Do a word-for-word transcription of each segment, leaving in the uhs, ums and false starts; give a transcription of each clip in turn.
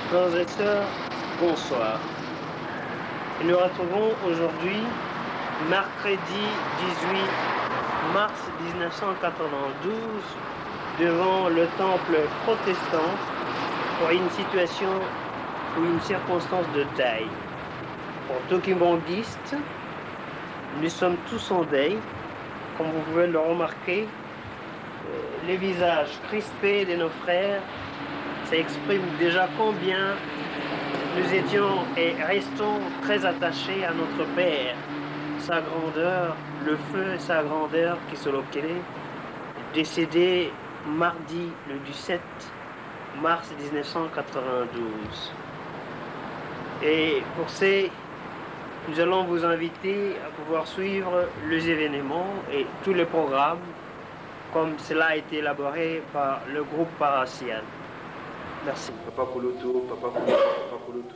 Frères et sœurs, bonsoir. Et nous retrouvons aujourd'hui, mercredi dix-huit mars mille neuf cent quatre-vingt-douze, devant le temple protestant pour une situation ou une circonstance de deuil. Pour tout kimbanguiste, nous sommes tous en deuil, comme vous pouvez le remarquer. Euh, les visages crispés de nos frères, ça exprime déjà combien nous étions et restons très attachés à notre père. Sa grandeur, le feu, sa grandeur, Kisolokele, décédé mardi le dix-sept mars mille neuf cent quatre-vingt-douze. Et pour ces, nous allons vous inviter à pouvoir suivre les événements et tous les programmes comme cela a été élaboré par le groupe Paracian. Merci. Papa Kulutu, Papa Kulutu, Papa Kulutu.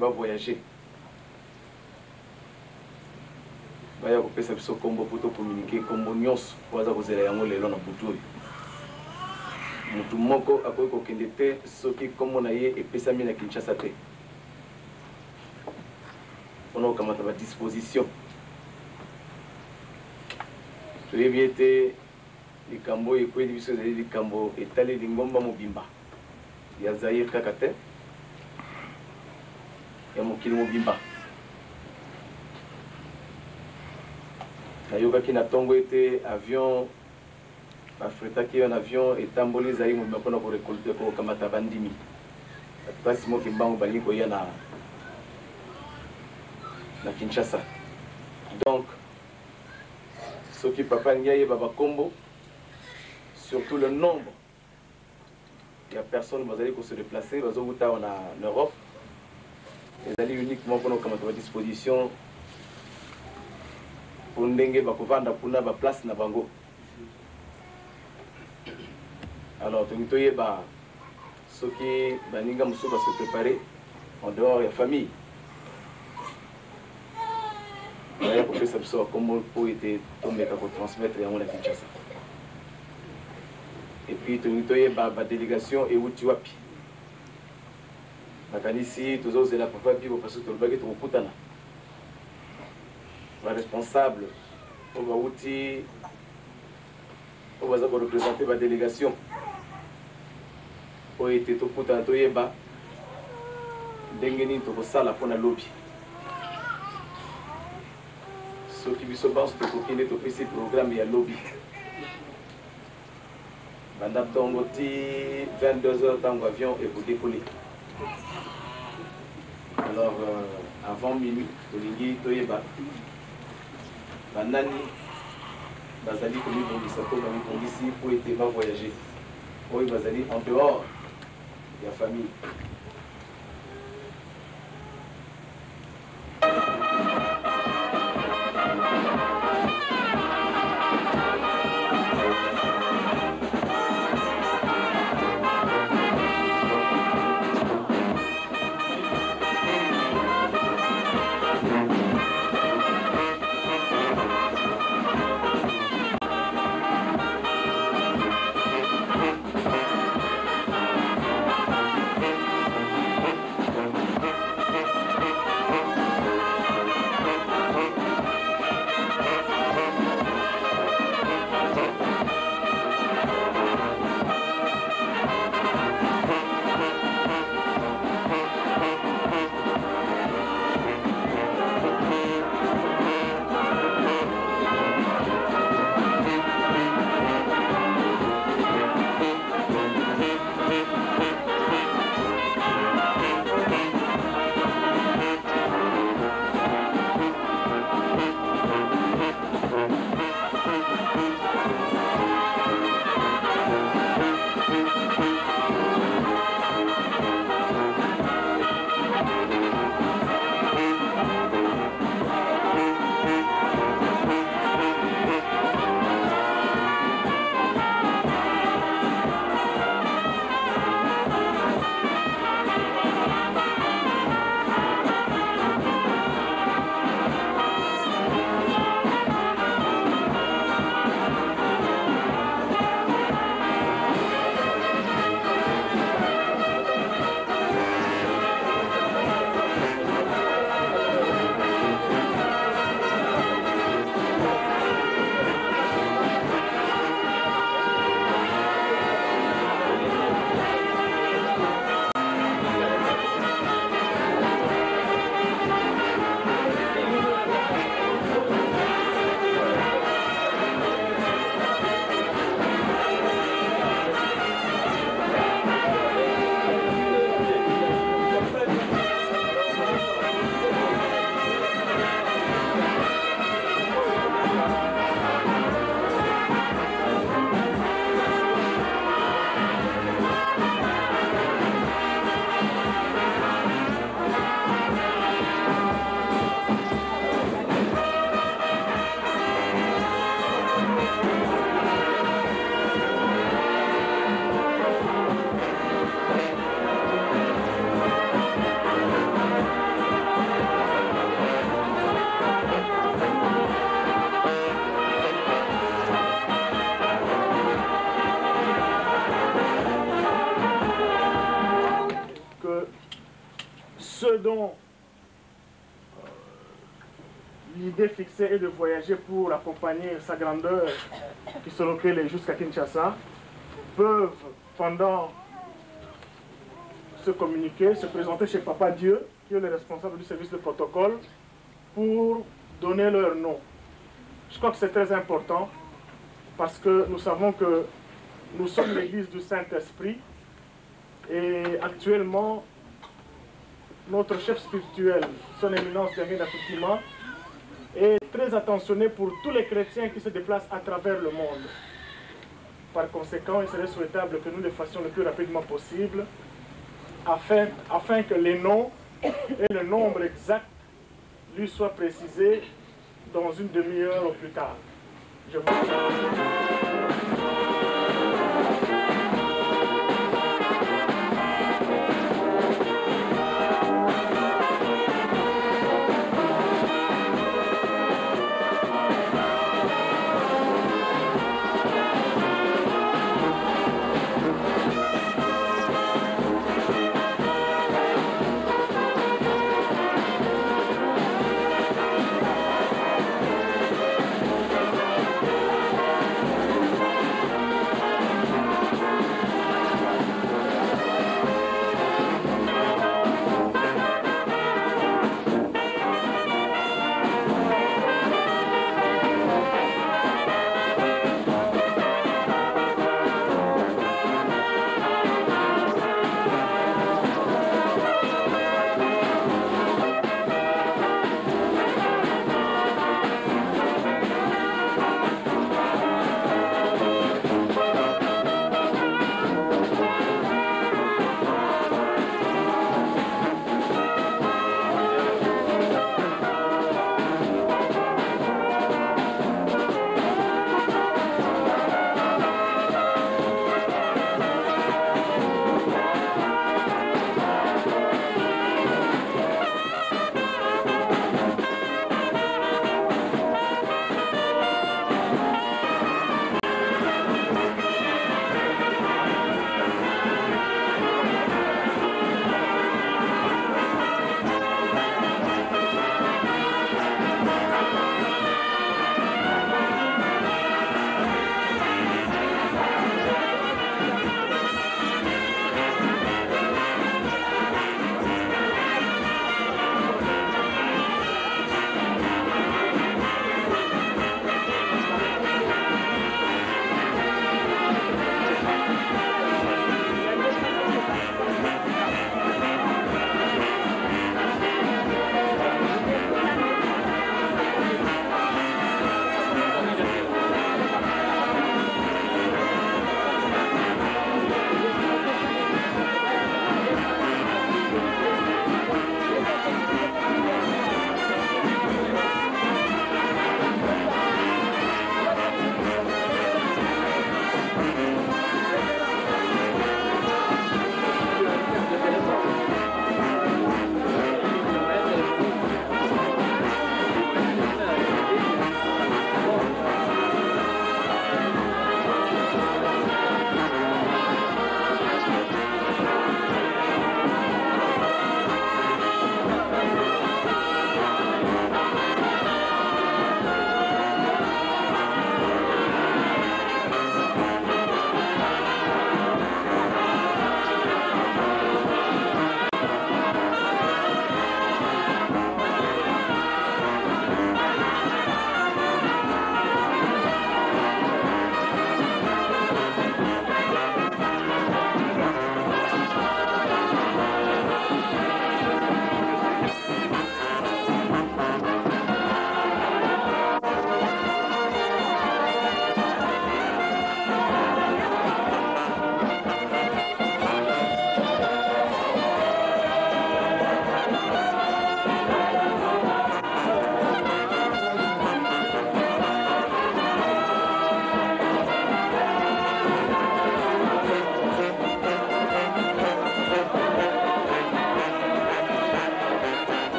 ba voyager. Baya kopesa biso kombo mpo to communiquer kombo nyonso oyo baza kozela yango lelo na butu oyo. Moto moko akoki kokende te soki kombo na ye epesami na Kinshasa te. Mpona kokamata ba disposition. Toyebi ete likambo oyo ekweli biso ezali likambo etali lingomba mobimba ya Zaire kaka te, ya mokili mobimba. Nayokaki na ntongo ete avion, bafretaki yo na avion, etamboli Zaire mobimba mpona korekolte, kokamata bandimi. Place mo kimbangu balingi koya na, na Kinshasa. Donc, soki papa alingi ayeba bakombo, surtout le nombre ya personnes bazali ko se déplacer, bazowuta awa na, na Europe, ezali uniquement mpona kokamata ba disposition mpo ndenge bakovanda kuna ba place na bango. Alors, tolingi toyeba soki baninga mosusu ba se préparer en dehors ya famille, baya kopesa biso bakombo mpo ete tomeka kotransmettre yango na Kinshasa. Et puis tolingi toyeba ba délégation euti wapi. Nakanisi tozozela papa Bibo parce que tolobaki tokokutana. Ba responsable oyo bauti, oyo baza korepresente ba délégation oyo, ete tokutana, toyeba ndenge nini tokosala mpo na lobi. Soki biso banso tokoki nde topesi programme ya lobi, banda ntongo ti vingt-deux heures, ntango avion ekodécoller. Alors, euh, avant minuit, tolingi toyeba banani bazali komibongisa to bamibongisi mpo ete ba voyager, oyo bazali en dehors ya famille. ceux dont, euh, l'idée fixée est de voyager pour accompagner sa grandeur, qui se recule jusqu'à Kinshasa, peuvent, pendant ce communiqué, se présenter chez Papa Dieu, qui est le responsable du service de protocole, pour donner leur nom. Je crois que c'est très important parce que nous savons que nous sommes l'église du Saint-Esprit et actuellement, notre chef spirituel, son éminence Diamina Kutima, est très attentionné pour tous les chrétiens qui se déplacent à travers le monde. Par conséquent, il serait souhaitable que nous le fassions le plus rapidement possible afin, afin que les noms et le nombre exact lui soient précisés dans une demi-heure au plus tard. Je vous remercie.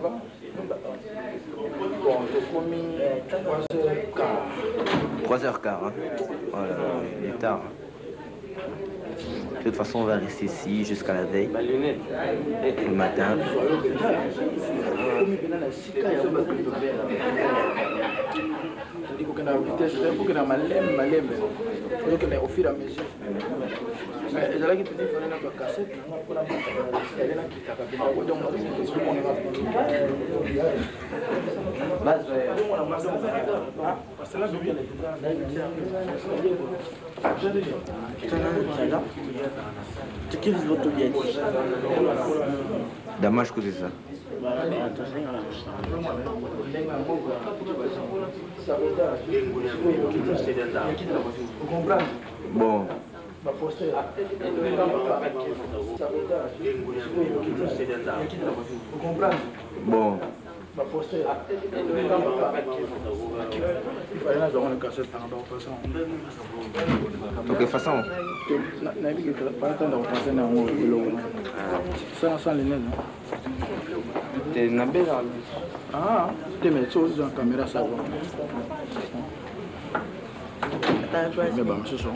Bon, tokomi trois heures quart. Trois heures quart, hein. Oh là là, il est tard, hein. De toute façon, on va rester ici jusqu'à la veille. Le matin. Tokomi mpena na esika ya moto. Tadi kokenda na vitesse, il faut que na malembe, malembe. Faut que na au fur et à mesure. Mais ezalaki petit, fallait na ba cassette, na nga mpona escalier na kitaka. Dommage que c'est ça. Bon. Bon. Ok, façon. Te na bela. Ah, te mais tu as une caméra, ça va. Mais bon, c'est ça.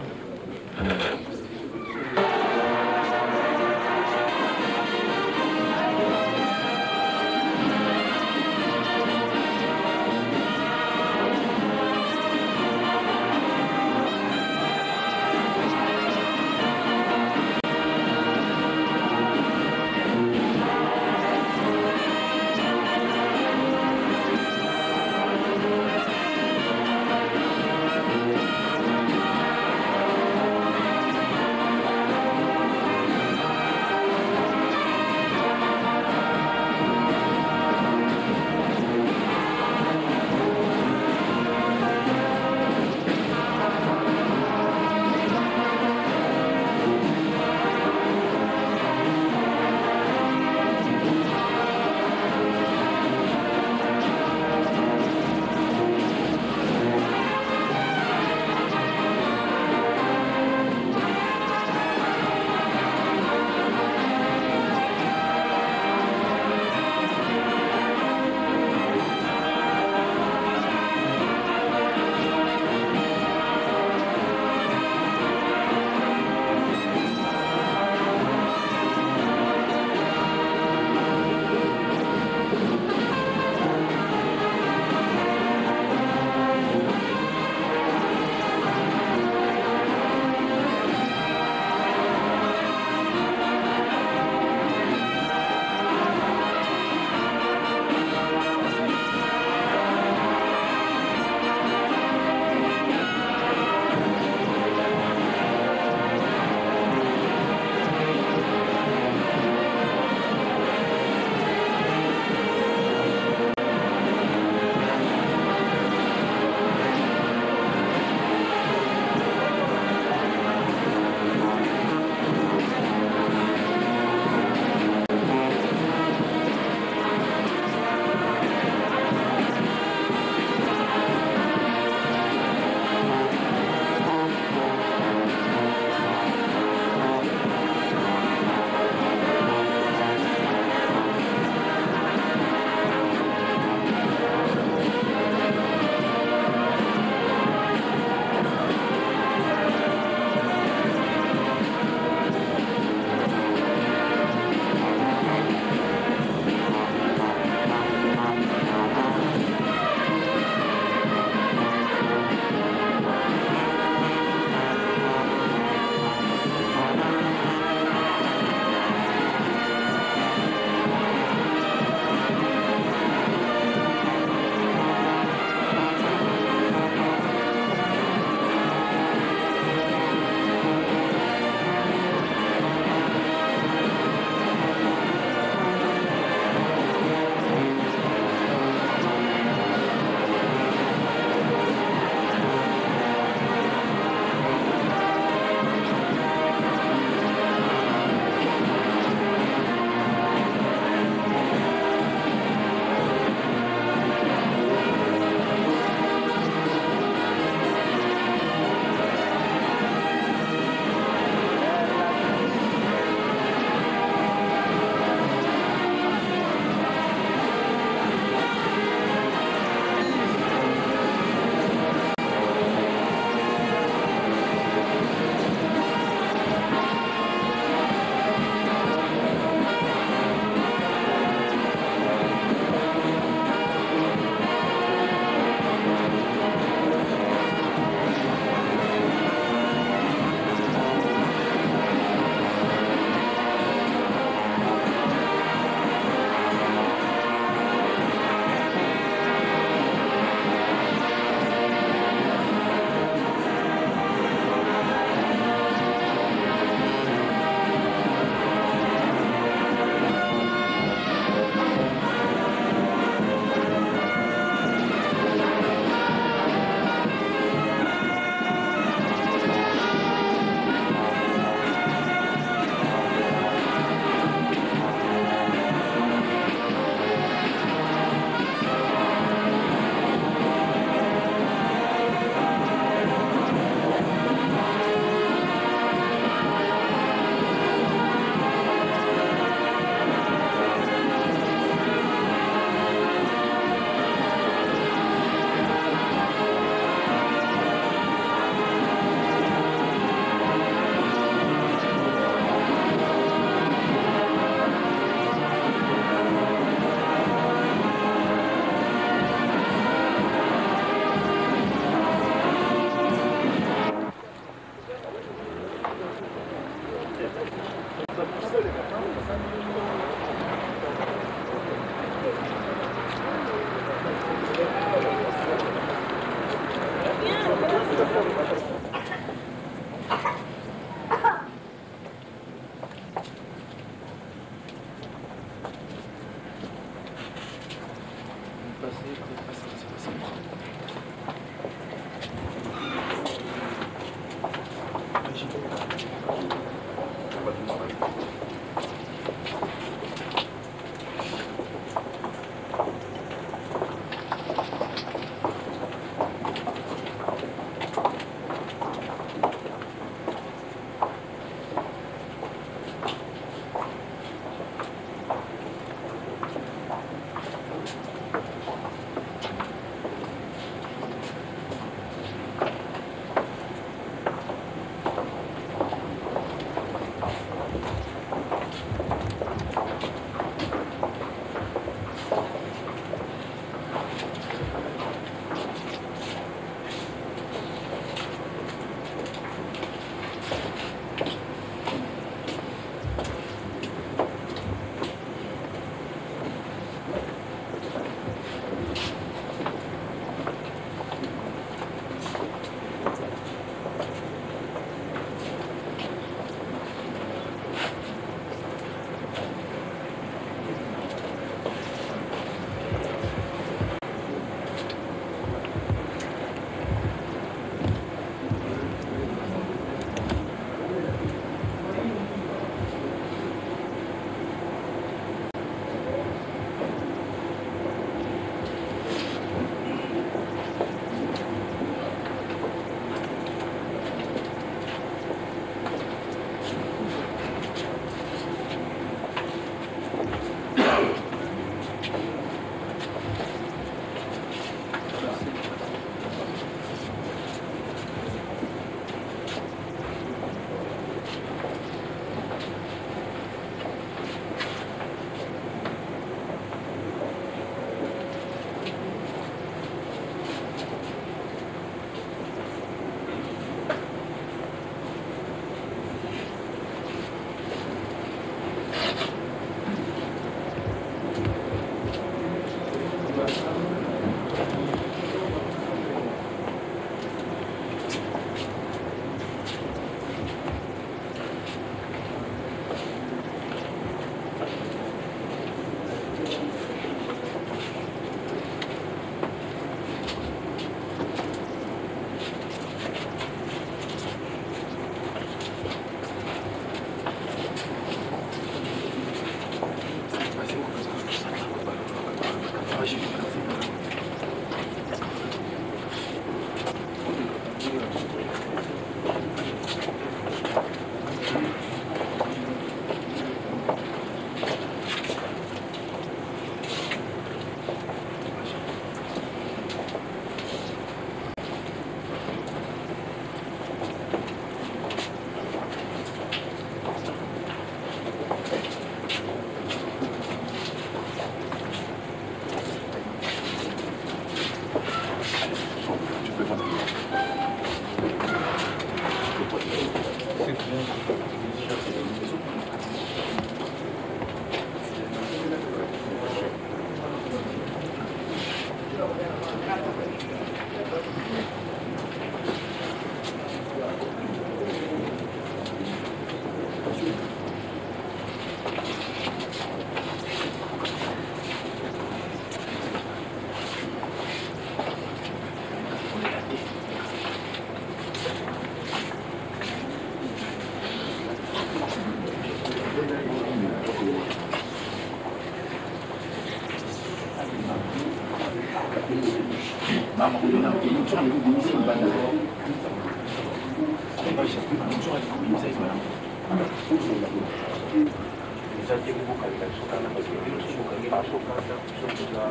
Eza te kubuka biso kana, parce que biso kangela biso kanda, biso kuza.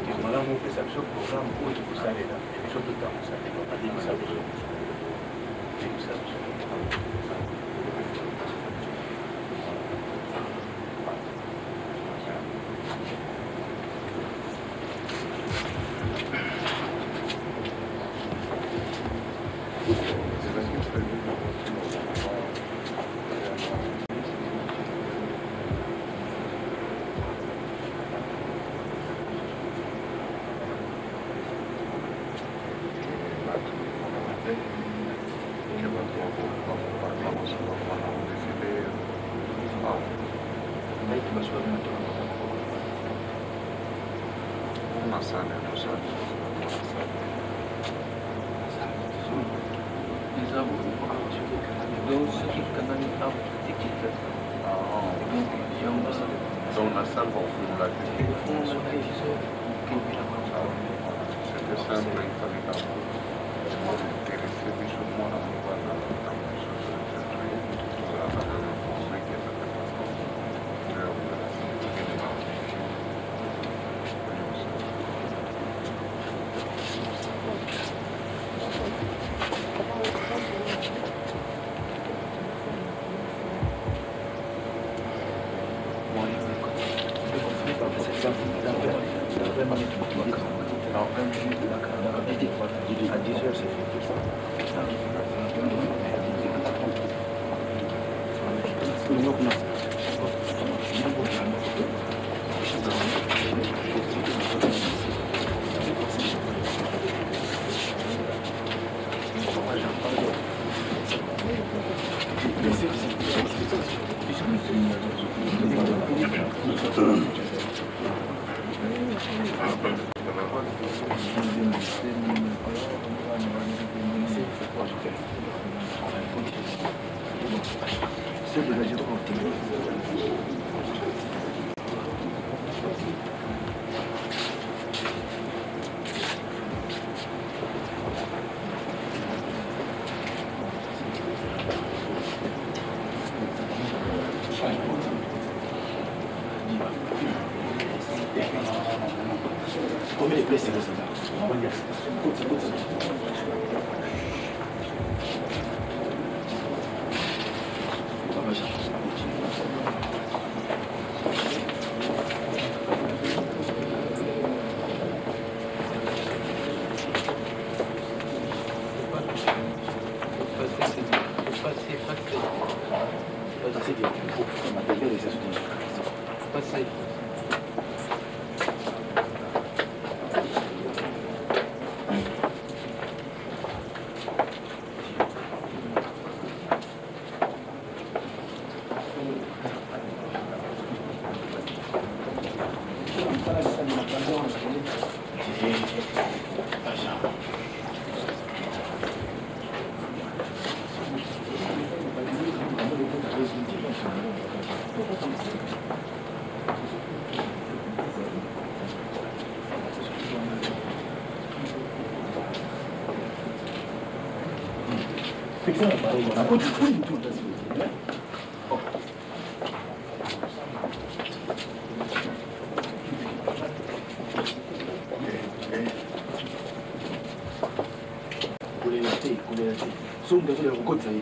Te malamu opesa biso programme oyo tokosalela, biso tota kosalela, babimisa biso. Bimisa biso. Donc, la salle va ouvrir là. C'était simple, il fallait d'abord intéresser biso mwana mobali na makambo nyonso oyo. Kolela te, kolela te. Soki moto azoleka, kokotisa ye.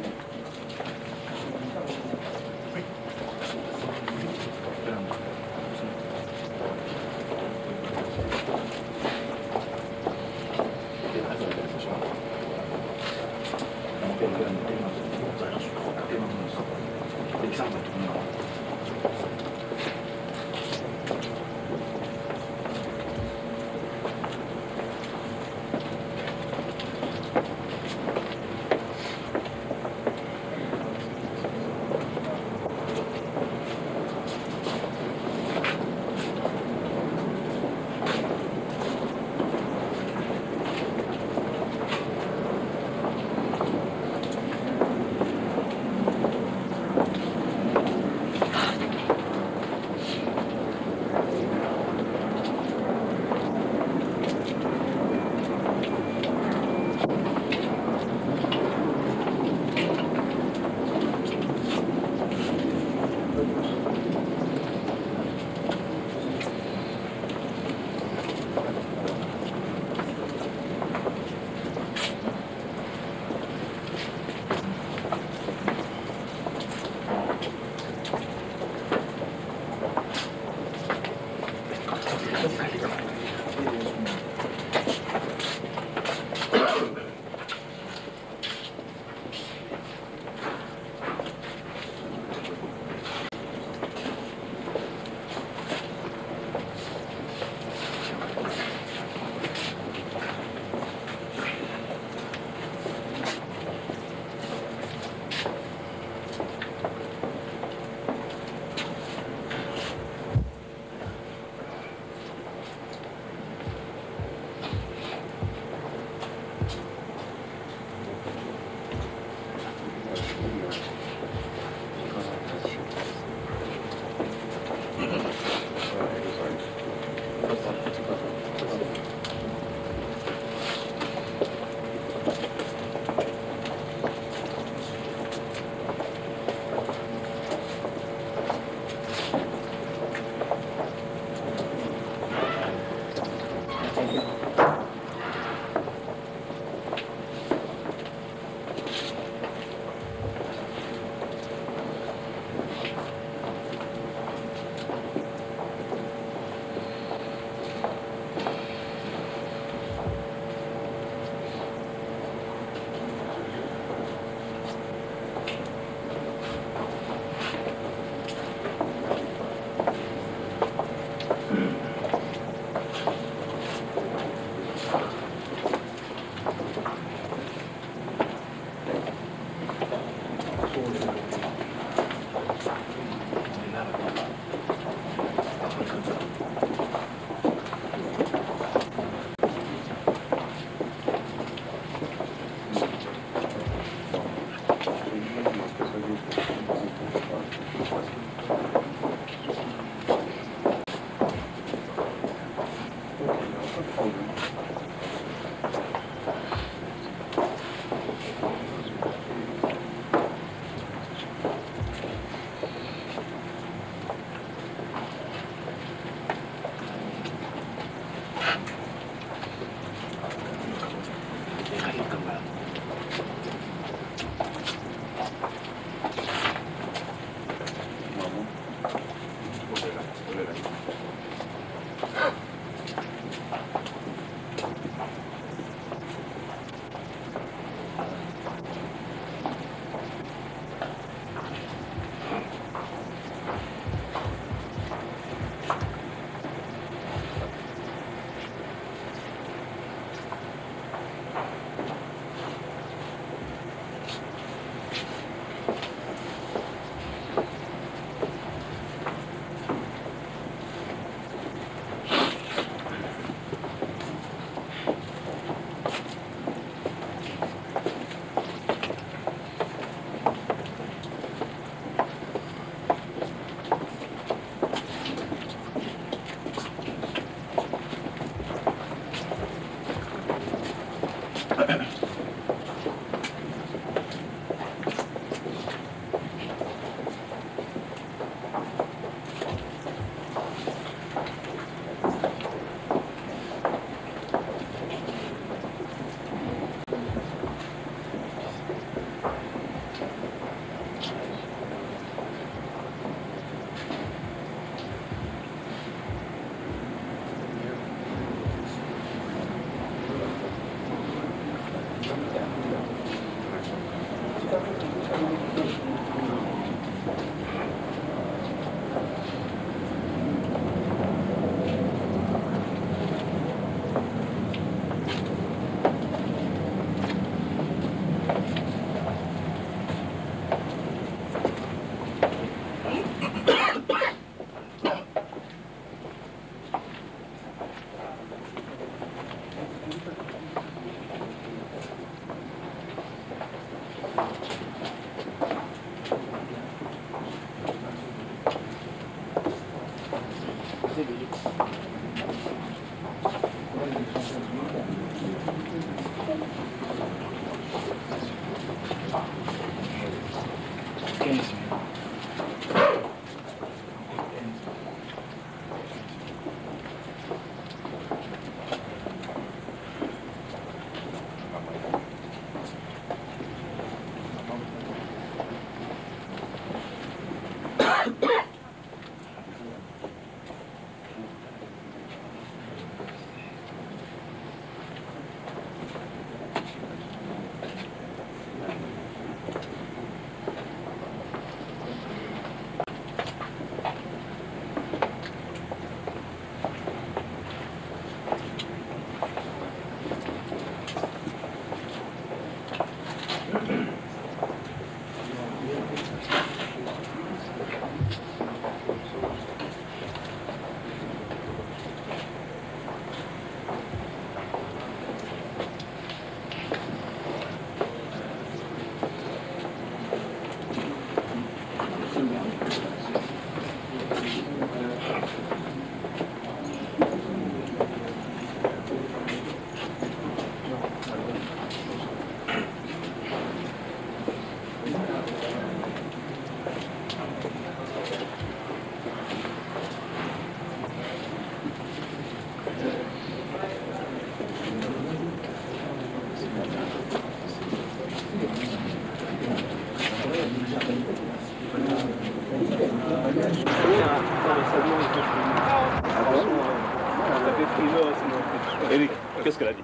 Eric, qu'est-ce qu'elle a dit?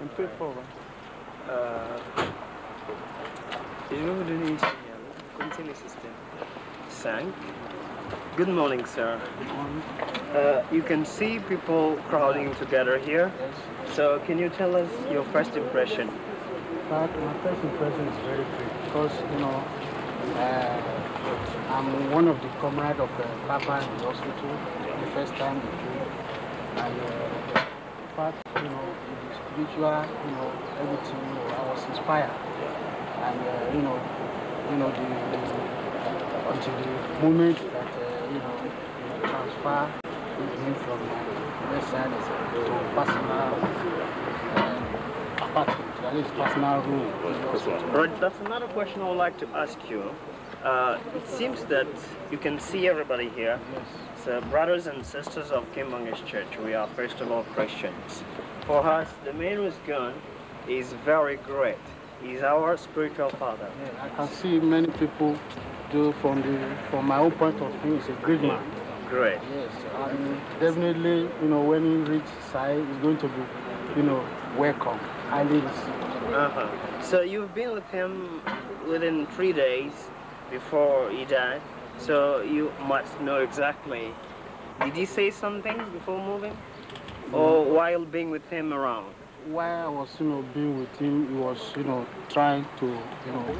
Un peu fort, hein. Euh, je vais vous donner une signal. Vous connaissez le système. Cinq. Good morning, sir. Good morning. Uh, you can see people crowding together here. Yes. So, can you tell us your first impression? But my first impression is very great because, you know, uh, I'm one of the comrade of uh, Papa in the hospital. The first time he came, and uh, in fact, you know, in the spiritual, you know, everything, you know, I was inspired, and uh, you know, you know, the, the until the moment that uh, you know, you transfer me from my bedside to personal uh, apartment, that is personal room. Right, that's another question I would like to ask you. Uh, it seems that you can see everybody here. Yes. So, brothers and sisters of Kimbanguist Church, we are first of all Christians. For us, the man who's gone is very great. He's our spiritual father. Yeah, I can see many people do from the from my own point of view. He's a great man. Great. Yes, and definitely, you know, when he reach Sai, he's going to be, you know, welcome, highly received. Uh-huh. So you've been with him within three days before he died, so you must know exactly. Did he say something before moving, or while being with him around? While I was, you know, being with him, he was, you know, trying to, you know,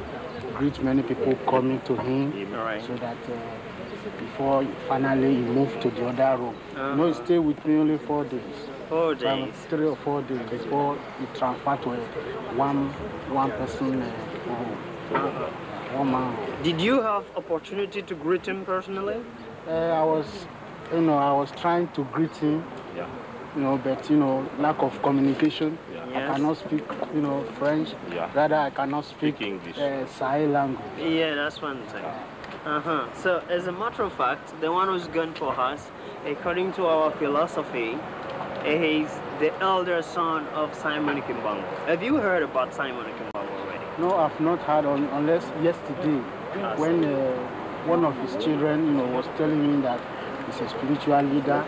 greet many people coming to him, all right, so that uh, before finally he moved to the other room. You know, he stayed with me only four days. Four days. Three or four days before he transferred to a one one person uh, room. One man room. Did you have opportunity to greet him personally? Uh, I was, you know, I was trying to greet him, yeah, you know, but you know, lack of communication. Yeah. Yes. I cannot speak, you know, French. Yeah. Rather, I cannot speak, speak English. Uh, Sai language. Yeah, that's one thing. Yeah. Uh-huh. So, as a matter of fact, the one who's gone for us, according to our philosophy, he's the elder son of Simon Kimbangu. Have you heard about Simon Kimbangu already? No, I've not heard un- unless yesterday when uh, one of his children, you know, was telling me that he's a spiritual leader,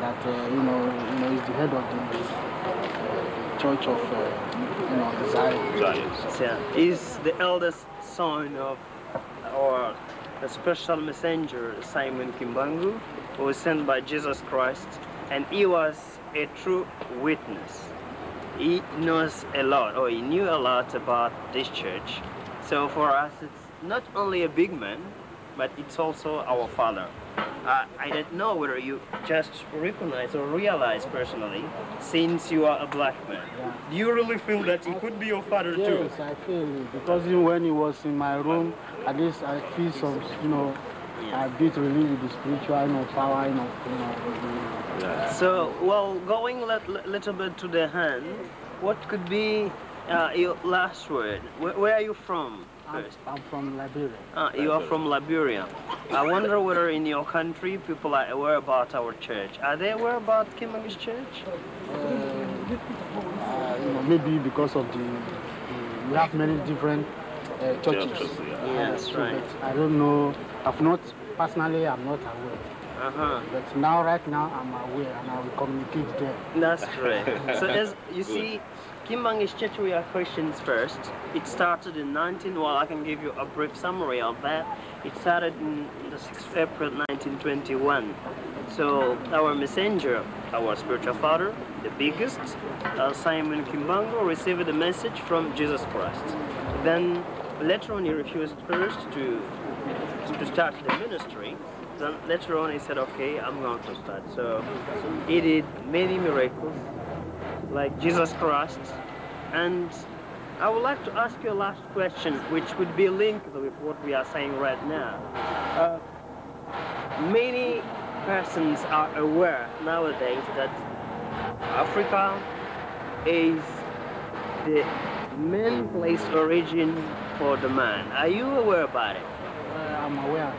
that uh, you know, you know, he's the head of the uh, church of uh, you know, Zion. Zion. Yeah, he's the eldest son of or the special messenger Simon Kimbangu, who was sent by Jesus Christ, and he was a true witness. He knows a lot, or he knew a lot about this church. So for us, it's not only a big man, but it's also our father. Uh, I don't know whether you just recognize or realize personally, since you are a black man. Yeah. Do you really feel that he could be your father too? Yes, I feel it, because even when he was in my room, at least I feel some, you know, I bit relieved with the spiritual, you know, power, you know, you know. Yeah. So, well, going a lit- little bit to the hand, what could be uh, your last word? Where, where are you from? I'm, first. I'm from Liberia. Ah, you are from Liberia. I wonder whether in your country people are aware about our church. Are they aware about Kimbanguist Church? Uh, uh, you know, maybe because of the, the we have many different uh, churches. Churches, yeah. Yes, so right. But I don't know. I've not personally. I'm not aware. Uh-huh. But now, right now, I'm aware, and I will communicate there. That's great. So as you see, Kimbanguist Church, we are Christians first. It started in nineteen, well, I can give you a brief summary of that. It started in the sixth of April nineteen twenty-one. So our messenger, our spiritual father, the biggest, uh, Simon Kimbangu, received a message from Jesus Christ. Then later on he refused first to, to start the ministry. Then later on he said, "Okay, I'm going to start." So he did many miracles, like Jesus Christ. And I would like to ask you a last question, which would be linked with what we are saying right now. Uh, many persons are aware nowadays that Africa is the main place origin for the man. Are you aware about it? Uh, I'm aware.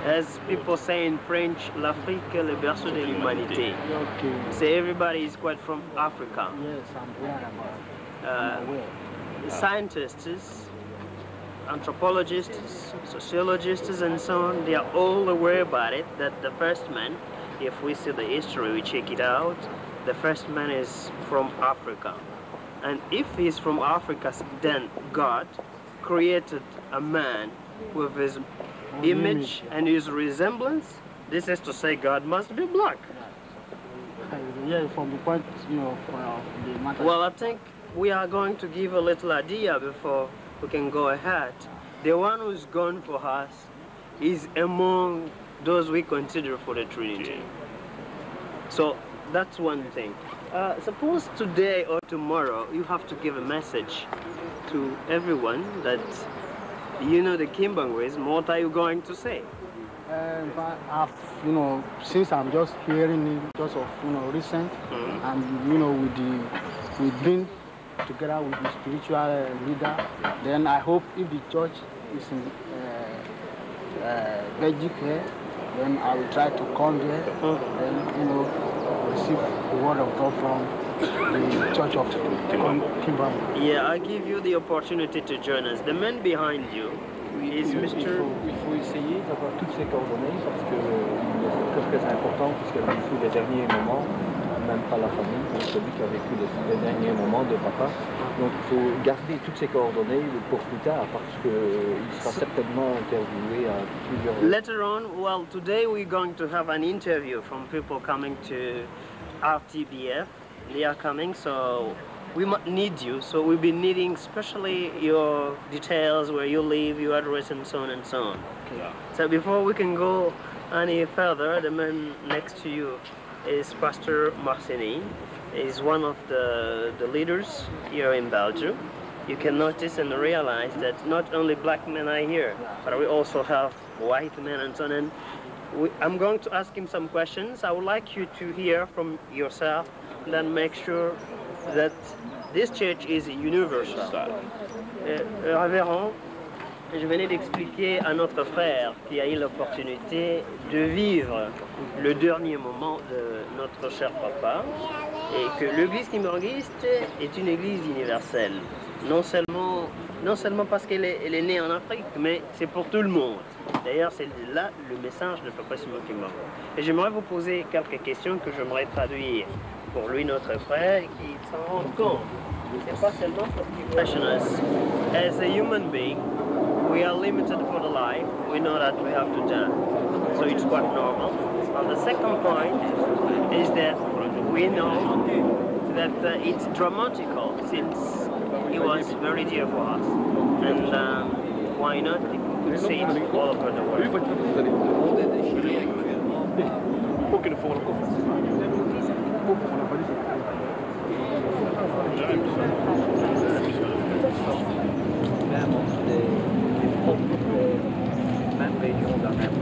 As people say in French, l'Afrique est le berceau de l'humanité. Okay. So everybody is quite from Africa. Yes, I'm aware about it. Uh, I'm aware. Scientists, anthropologists, sociologists, and so on, they are all aware about it, that the first man, if we see the history, we check it out, The first man is from Africa. And if he's from Africa, then God created a man with his image and his resemblance. This is to say God must be black. Yeah, from the point, you know, from the matter. Well, I think we are going to give a little idea before we can go ahead. The one who's gone for us is among those we consider for the Trinity. So that's one thing. Uh, suppose today or tomorrow you have to give a message to everyone that you know the Kimbanguism, what are you going to say? Uh, but I've, you know, since I'm just hearing it, just of, you know, recent, Mhm. and, you know, with the, we've been together with the spiritual uh, leader, then I hope if the church is in uh, uh, Belgium here, then I will try to come there, Mhm. then, you know, receive the word of God from the church of Kimbangu. Yeah, I give you the opportunity to join us. The man behind you is Il Mister faut, il faut essayer d'avoir toutes ces coordonnées parce que euh, c'est très très important, puisqu'elle a vécu les derniers moments, même pas la famille, mais celui qui a vécu les, les derniers moments de papa. Donc il faut garder toutes ces coordonnées pour plus tard, parce qu'il sera certainement interviewé à plusieurs reprises. Later on, well, today we're going to have an interview from people coming to R T B F. They are coming, so we might need you. So we'll be needing especially your details, where you live, your address, and so on and so on. So before we can go any further, the man next to you is Pastor Marcini. He's one of the, the leaders here in Belgium. You can notice and realize that not only black men are here, but we also have white men and so on. And we, I'm going to ask him some questions. I would like you to hear from yourself, then make sure that this church is universal. Euh, euh, révérend, je venais d'expliquer à notre frère qui a eu l'opportunité de vivre le dernier moment de notre cher papa et que l'église kimbanguiste est une église universelle. Non seulement, non seulement parce qu'elle est, elle est née en Afrique, mais c'est pour tout le monde. D'ailleurs, c'est là le message de Papa Simon Kimbangu. Et j'aimerais vous poser quelques questions que j'aimerais traduire pour lui, notre frère, et qu'il s'en rende compte. C'est pas seulement pour qu'il fashion us. As a human being, we are limited for the life. We know that we have to die. So it's quite normal. And the second point is that we know that uh, it's dramatical since he was very dear for us. And um, why not if we could say it all over the world? Même des, des propres, euh, même région dans même.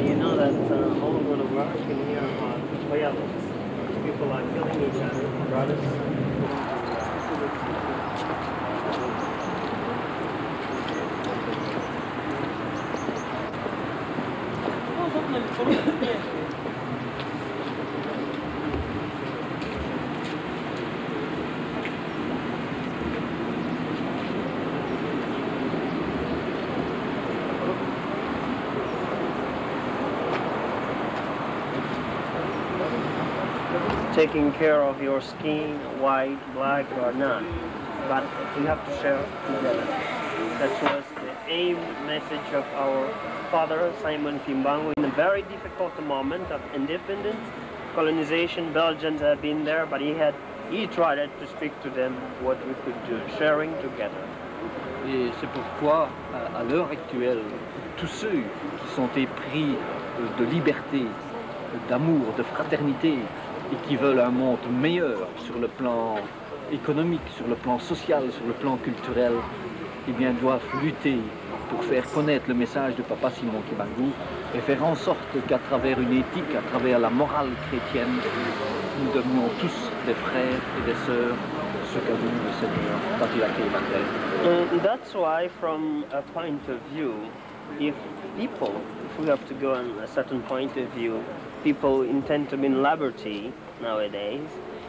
You know that uh, all over the world you can hear about violence. People are killing each other, brothers. Taking care of your skin, white, black or not, but we have to share together. That was the aim message of our father Simon Kimbangu in a very difficult moment of independence, colonization. Belgians have been there, but he had he tried to speak to them what we could do, sharing together. Et c'est pourquoi, à, à l'heure actuelle, tous ceux qui sont épris de liberté, d'amour, de fraternité, et qui veulent un monde meilleur sur le plan économique, sur le plan social, sur le plan culturel, eh bien, doivent lutter pour faire connaître le message de Papa Simon Kimbangu et faire en sorte qu'à travers une éthique, à travers la morale chrétienne, nous devenions tous des frères et des sœurs, ce qu'a voulu le Seigneur, quand il a créé la terre. And that's why, from a point of view, if people, if we have to go on a certain point of view, people intend to be in liberty nowadays,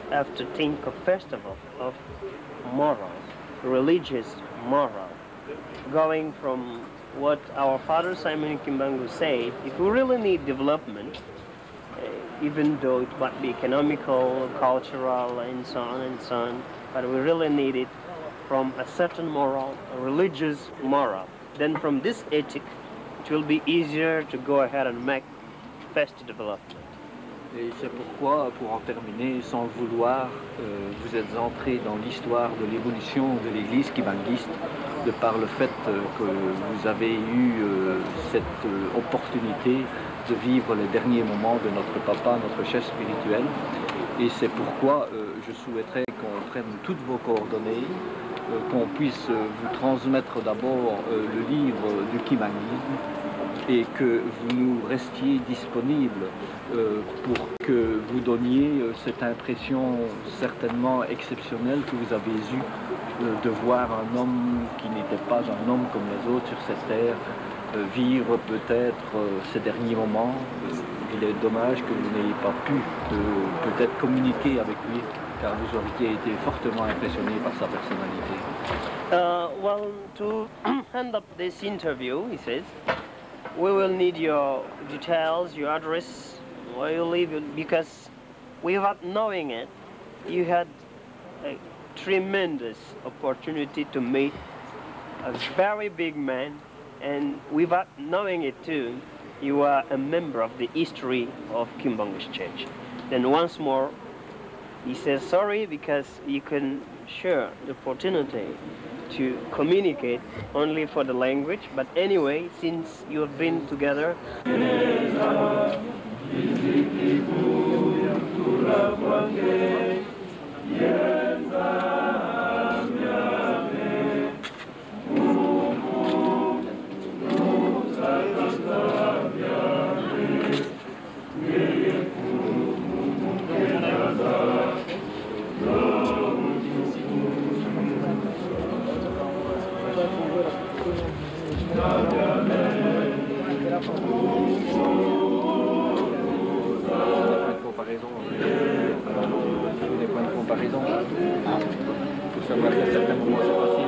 have to think of, first of all, of moral, religious moral, going from what our father Simon Kimbangu said, if we really need development, eh, even though it might be economical, cultural, and so on and so on, but we really need it from a certain moral, a religious moral. Then from this ethic, it will be easier to go ahead and make fast development. Et c'est pourquoi, pour en terminer, sans le vouloir, euh, vous êtes entré dans l'histoire de l'évolution de l'Église kimbanguiste, de par le fait, euh, que vous avez eu, euh, cette, euh, opportunité de vivre les derniers moments de notre papa, notre chef spirituel. Et c'est pourquoi, euh, je souhaiterais qu'on prenne toutes vos coordonnées, euh, qu'on puisse, euh, vous transmettre d'abord, euh, le livre du kimbanguisme et que vous nous restiez disponible, euh, pour que vous donniez, euh, cette impression certainement exceptionnelle que vous avez eue, euh, de voir un homme qui n'était pas un homme comme les autres sur cette terre, euh, vivre peut-être, euh, ces derniers moments. Euh, il est dommage que vous n'ayez pas pu, euh, peut-être communiquer avec lui, car vous auriez été fortement impressionné par sa personnalité. Uh, well, to end up this interview, he says, we will need your details, your address, where you live, because without knowing it, you had a tremendous opportunity to meet a very big man, and without knowing it too, you are a member of the history of Kimbanguist Church. Then once more, he says sorry because you couldn't share the opportunity to communicate only for the language, but anyway, since you have been together, Comparaison, euh, des points de comparaison, hein, pour savoir qu'à certains moments c'est facile.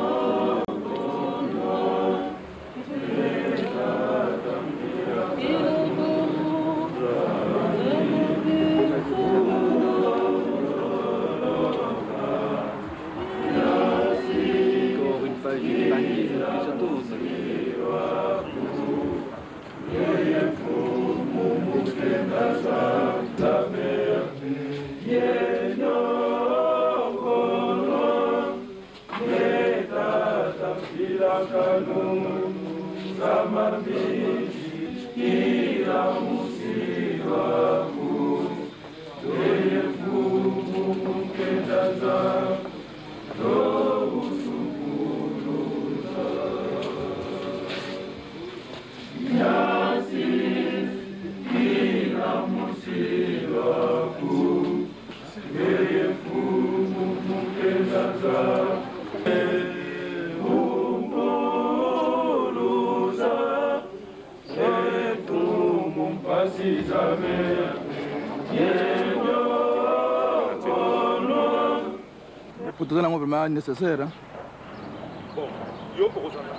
Encore une page du Bible qui se tourne. Pour tourner la vraiment nécessaire, hein. Bon, yo, pour rejoindre.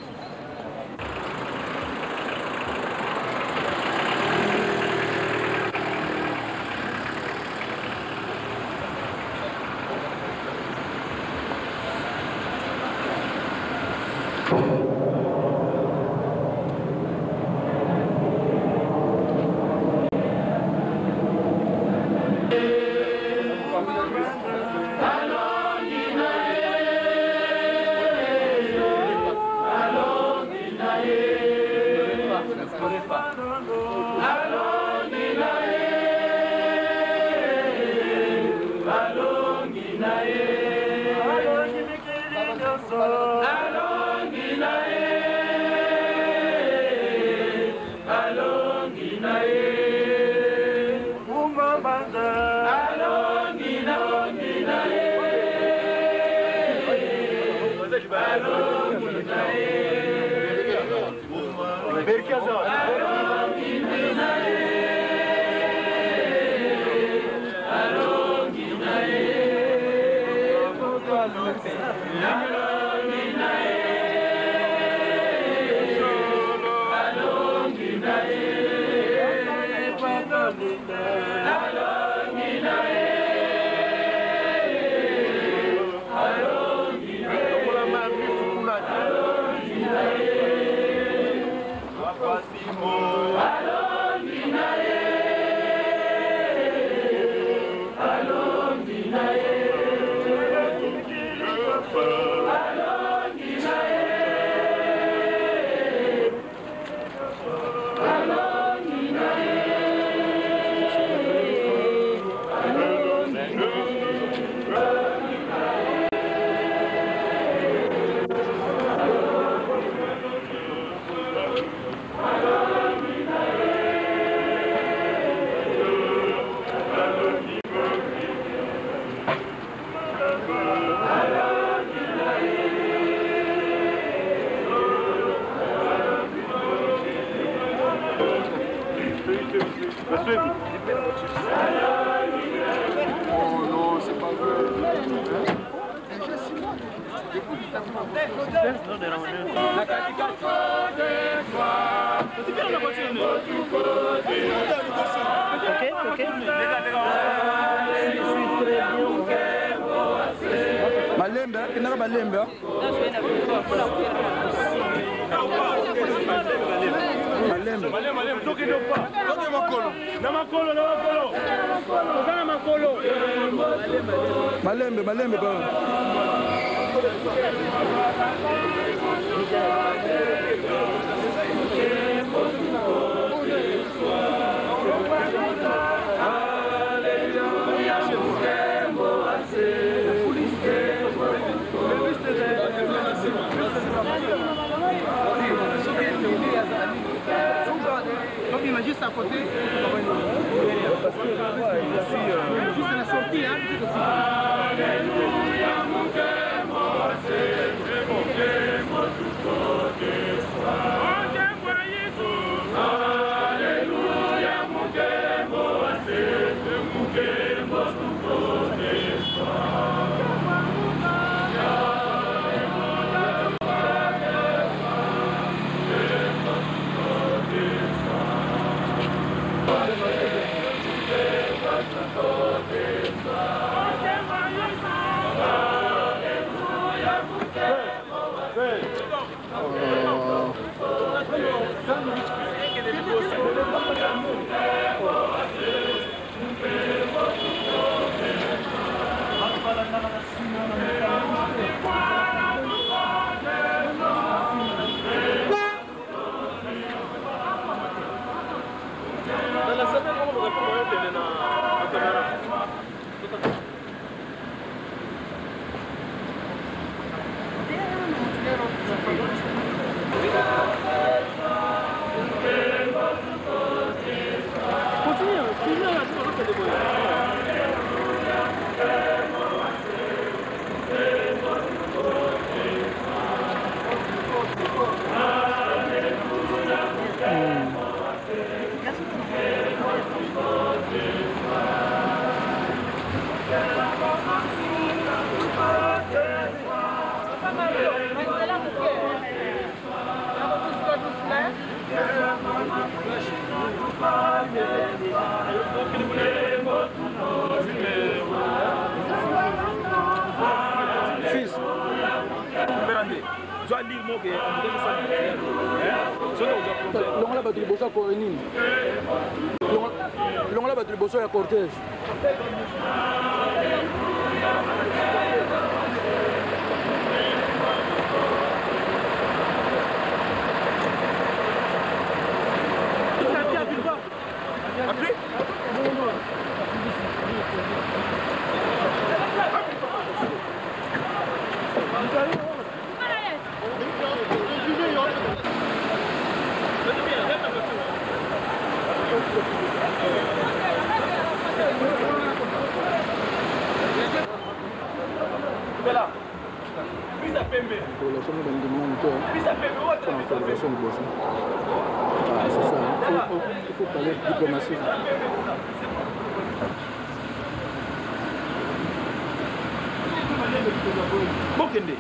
Ok, ok. Malembe, hein? Kena malembe, hein? Malembe. Malembe, malembe, toke ndio pa. Toke makolo. Na makolo, na makolo. Toza na makolo. Malembe, malembe, papa. Juste à côté. Juste à la sortie, hein. Fils. Zwa lire mo ke, hein? Soki oza problème. Longola bato liboso ya cortège nini? Longola, longola bato liboso ya cortège. Relation na bandimi na moto, hein. Mpo na relation liboso. Ah, c'est ça, hein. Faut, faut, il faut parler diplomatie. Bokende.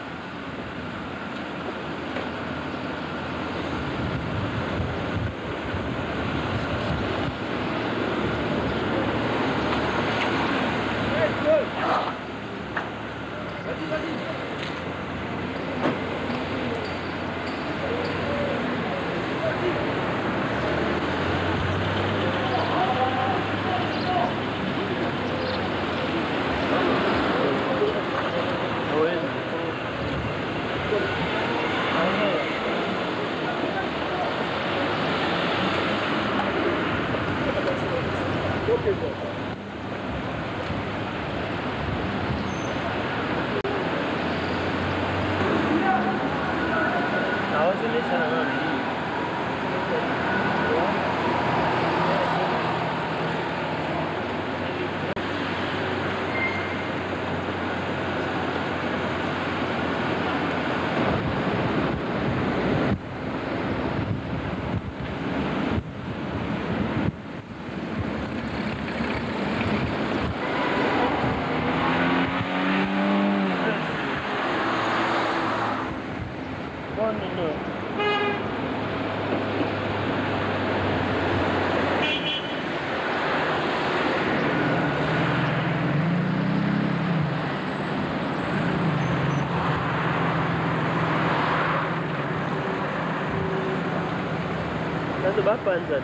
Bapanzana.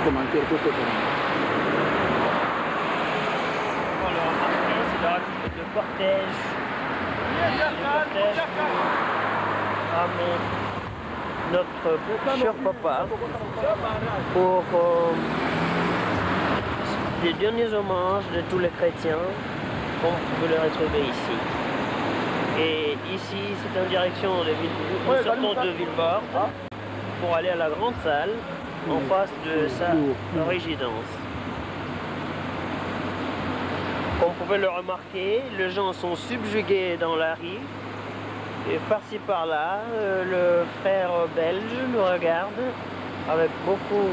Commentaire, commentaire, commentaire. Alors, c'est la route de Portage. De Portage à mon notre cher papa pour, euh, les derniers hommages de tous les chrétiens, comme vous pouvez le retrouver ici. Et ici, c'est en direction de Ville, nous sortons de Villevorde pour aller à la grande salle en face de sa résidence. Comme vous pouvez le remarquer, les gens sont subjugués dans la rue. Et par-ci par-là, euh, le frère belge nous regarde avec beaucoup,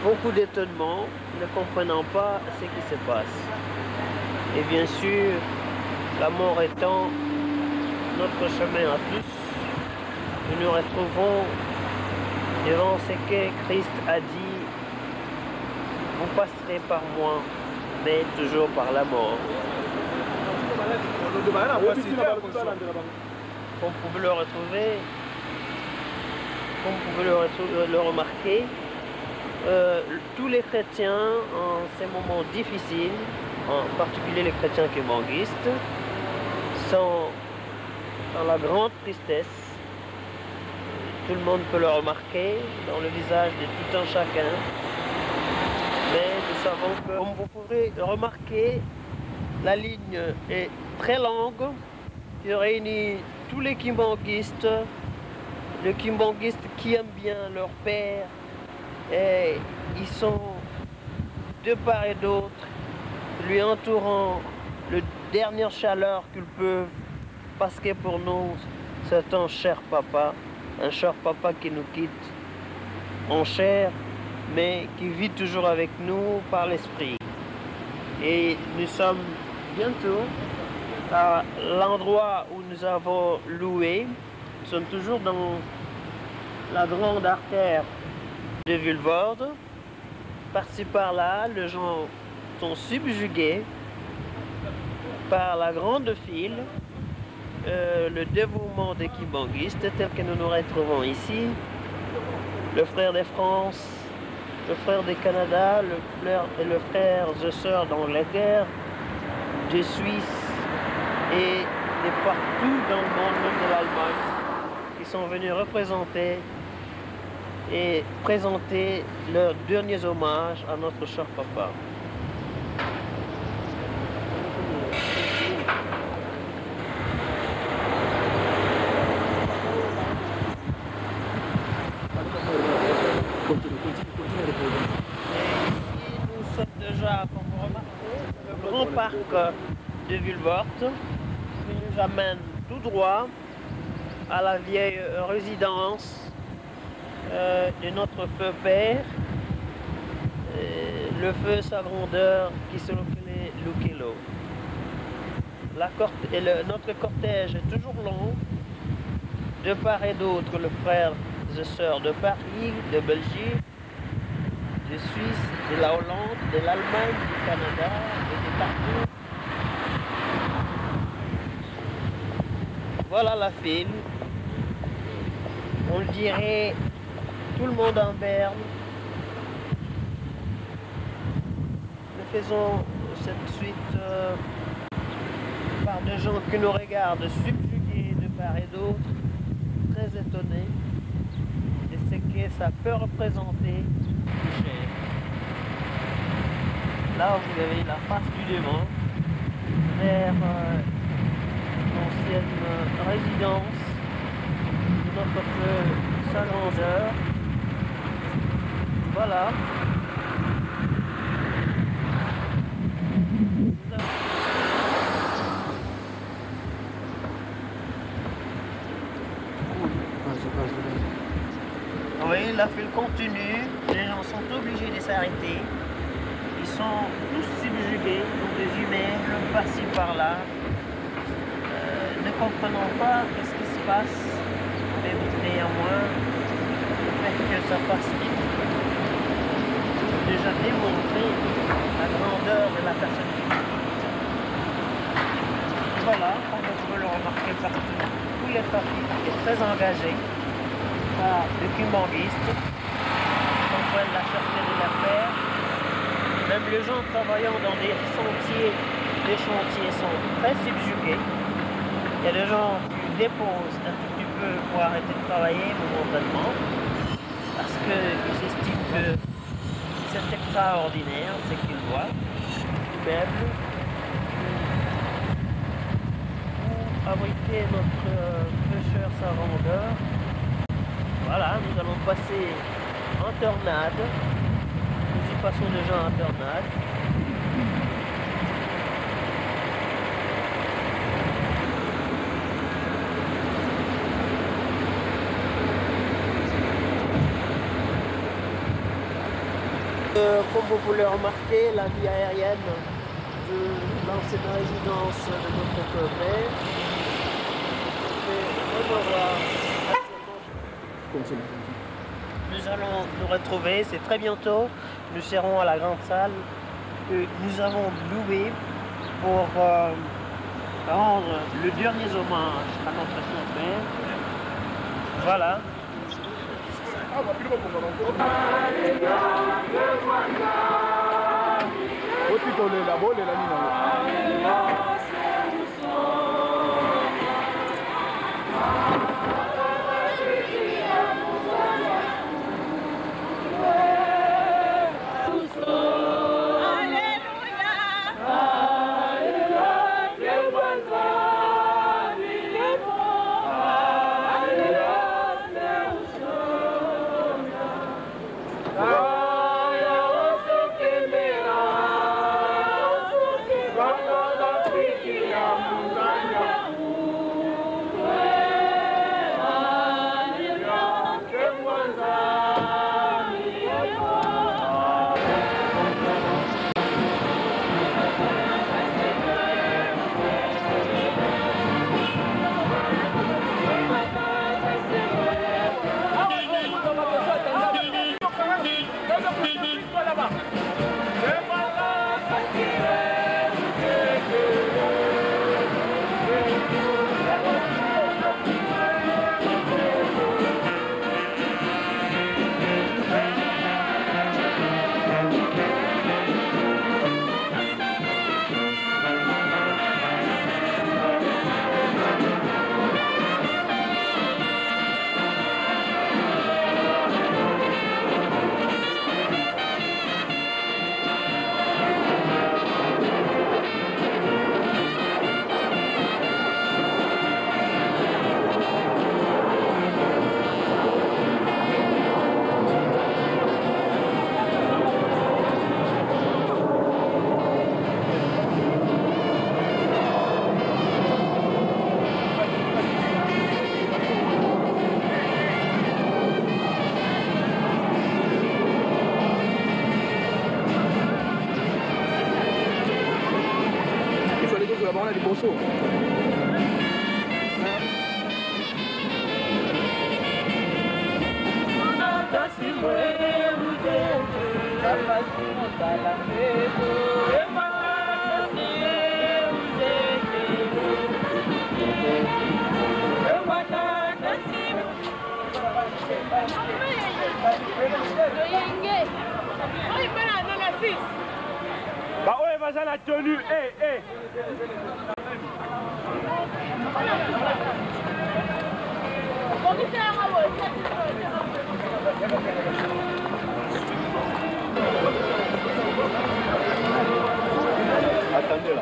beaucoup d'étonnement, ne comprenant pas ce qui se passe. Et bien sûr, la mort étant notre chemin à tous, nous nous retrouvons devant ce que Christ a dit : « Vous passerez par moi, mais toujours par la mort. » Comme vous pouvez le retrouver, comme vous pouvez le, retrouver, le remarquer, euh, tous les chrétiens en ces moments difficiles, en particulier les chrétiens kimbanguistes, sont dans la grande tristesse. Tout le monde peut le remarquer dans le visage de tout un chacun. Mais nous savons que, comme vous pouvez remarquer, la ligne est très longue qui réunit tous les kimbanguistes, les kimbanguistes qui aiment bien leur père, et ils sont de part et d'autre, lui entourant, le dernière chaleur qu'ils peuvent, parce que pour nous, c'est un cher papa, un cher papa qui nous quitte en chair, mais qui vit toujours avec nous par l'esprit. Et nous sommes bientôt à l'endroit où nous avons loué. Nous sommes toujours dans la grande artère de Vilvoorde. Par-ci par-là, les gens sont subjugués par la grande file, euh, le dévouement des kimbanguistes tel que nous nous retrouvons ici. Le frère de France, le frère de Canada, le frère, et le frère et sœurs d'Angleterre, de Suisse et de partout dans le monde, même de l'Allemagne, qui sont venus représenter et présenter leurs derniers hommages à notre cher papa. Et ici, nous sommes déjà, comme vous remarquez, le grand parc de Vilvoorde qui nous amène tout droit à la vieille résidence, euh, de notre feu père, euh, le feu Sa Grandeur, qui se lokelait Lukelo. La corte-, et le, notre cortège est toujours long, de part et d'autre, les frères et sœurs de Paris, de Belgique, de Suisse, de la Hollande, de l'Allemagne, du Canada et de partout. Voilà la file. On dirait tout le monde en berne. Nous faisons cette suite, euh, par des gens qui nous regardent subjugués de part et d'autre, très étonnés de ce que ça peut représenter, le Niger. Là, vous avez la face du devant vers, euh, l'ancienne résidence de notre feu Sa Grandeur. Voilà. Vous voyez, la file continue, les gens sont obligés de s'arrêter. Ils sont tous subjugués, ils ont des immeubles par-ci par-là, euh, ne comprenant pas qu'est-ce qui se passe, mais néanmoins, le fait que ça passe vite peut déjà démontrer la grandeur de la personne qui visite. Voilà, comme vous pouvez le remarquer partout, tout le trafic est très engagé par les kimbanguistes. Ils comprennent la cherté de l'affaire. Même les gens travaillant dans des sentiers, les chantiers sont très subjugués. Il y a des gens qui déposent un tout petit peu pour arrêter de travailler momentanément, parce qu'ils estiment que c'est extraordinaire ce qu'ils voient. Immeuble pour abriter notre, euh, pêcheur Sa Grandeur. Voilà, nous allons passer en tornade. Nous y passons déjà en tornade. Euh, comme vous pouvez le remarquer, la vie aérienne de l'ancienne résidence de notre père fait un endroit. Nous allons nous retrouver, c'est très bientôt. Nous serons à la grande salle que nous avons louée pour, euh, rendre le dernier hommage à notre cher père. Voilà. Oti kolela, bolela nini yango? Wana liboso. Ba oyo baza na tenue, eh, eh. Attendez là.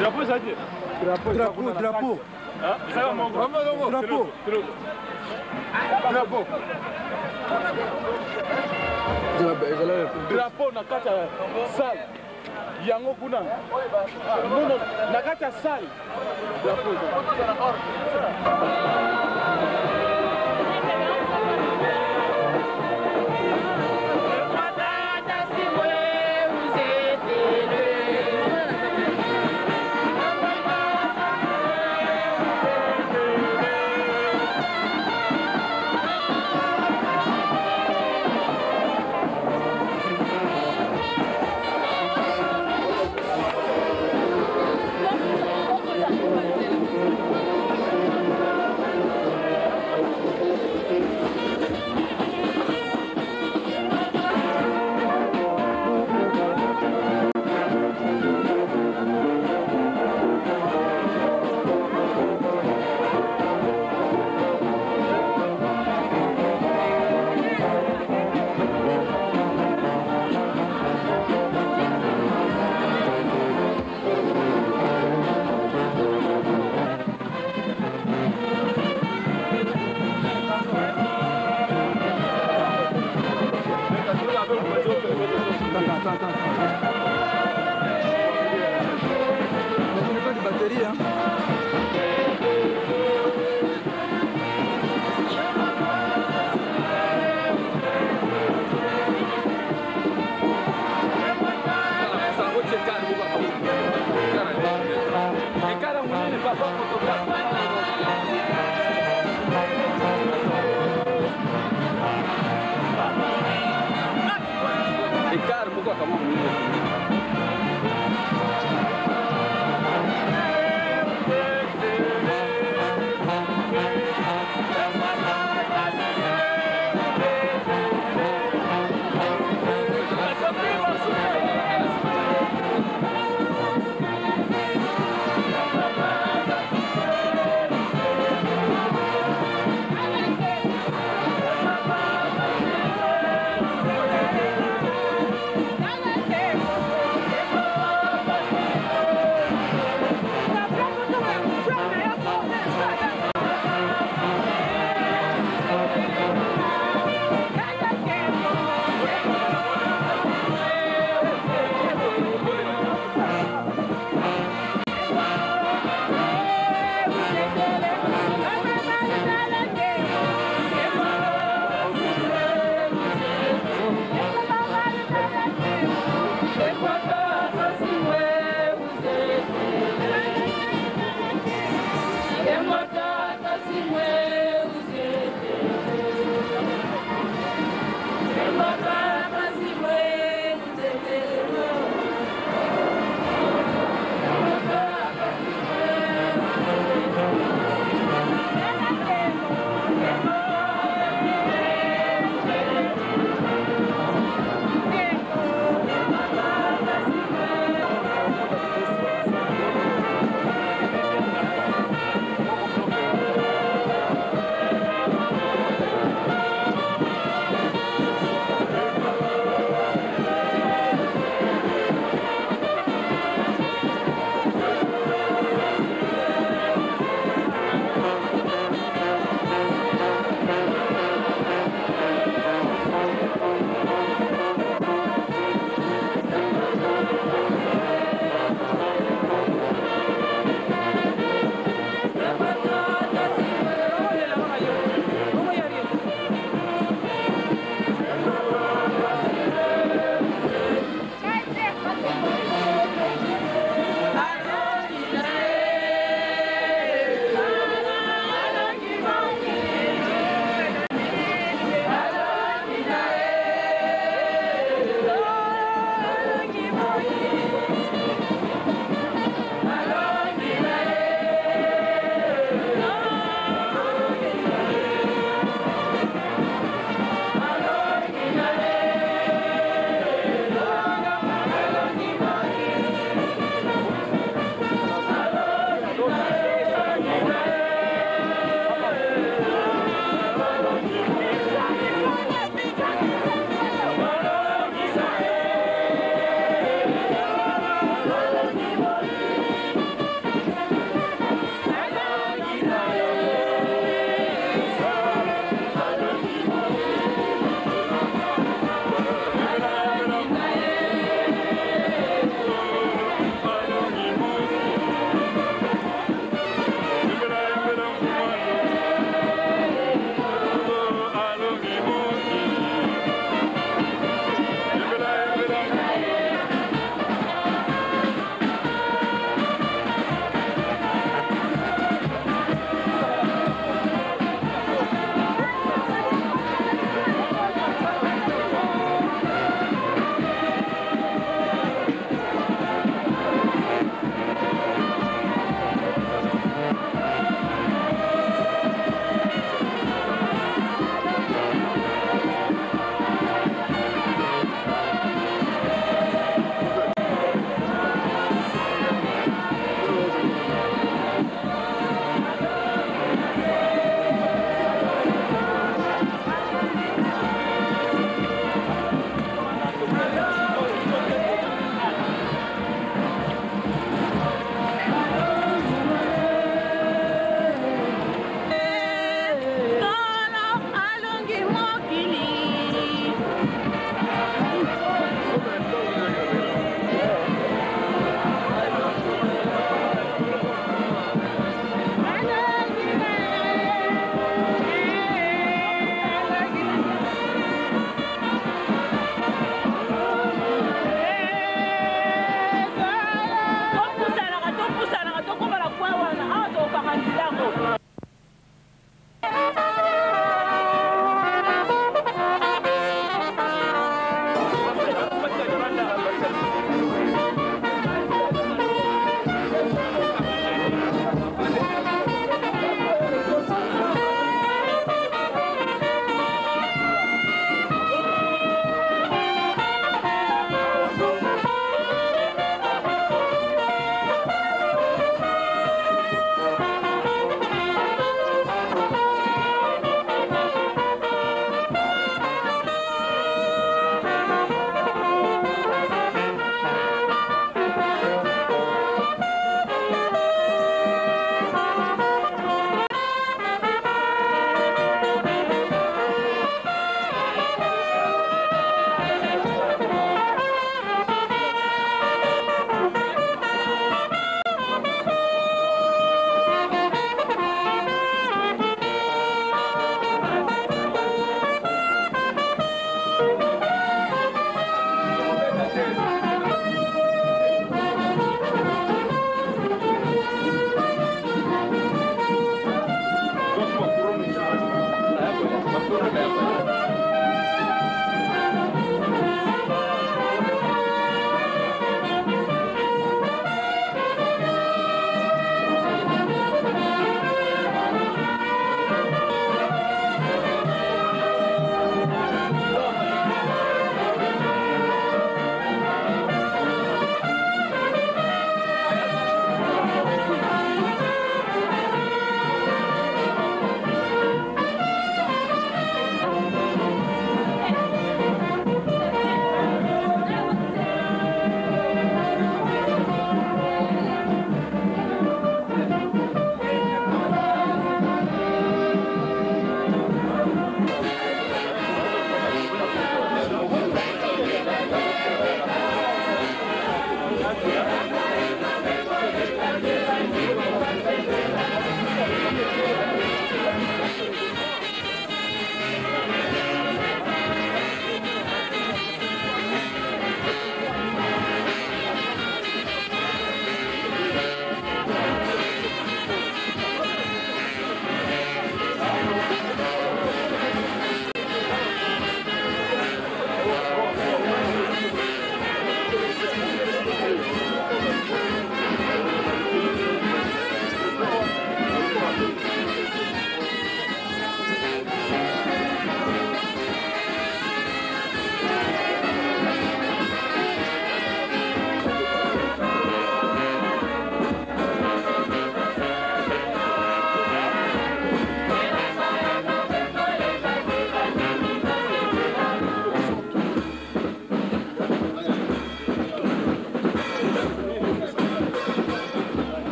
Drapeau, ça dit. Drapeau, drapeau. Hein? Ça va, mon gars? Drapeau. Drapeau. Drapeau. Drapeau na kati ya salle. Yango kuna. Non, non, na kati ya salle. Attends, attends, attends. Mais tu n'as pas de batterie, hein?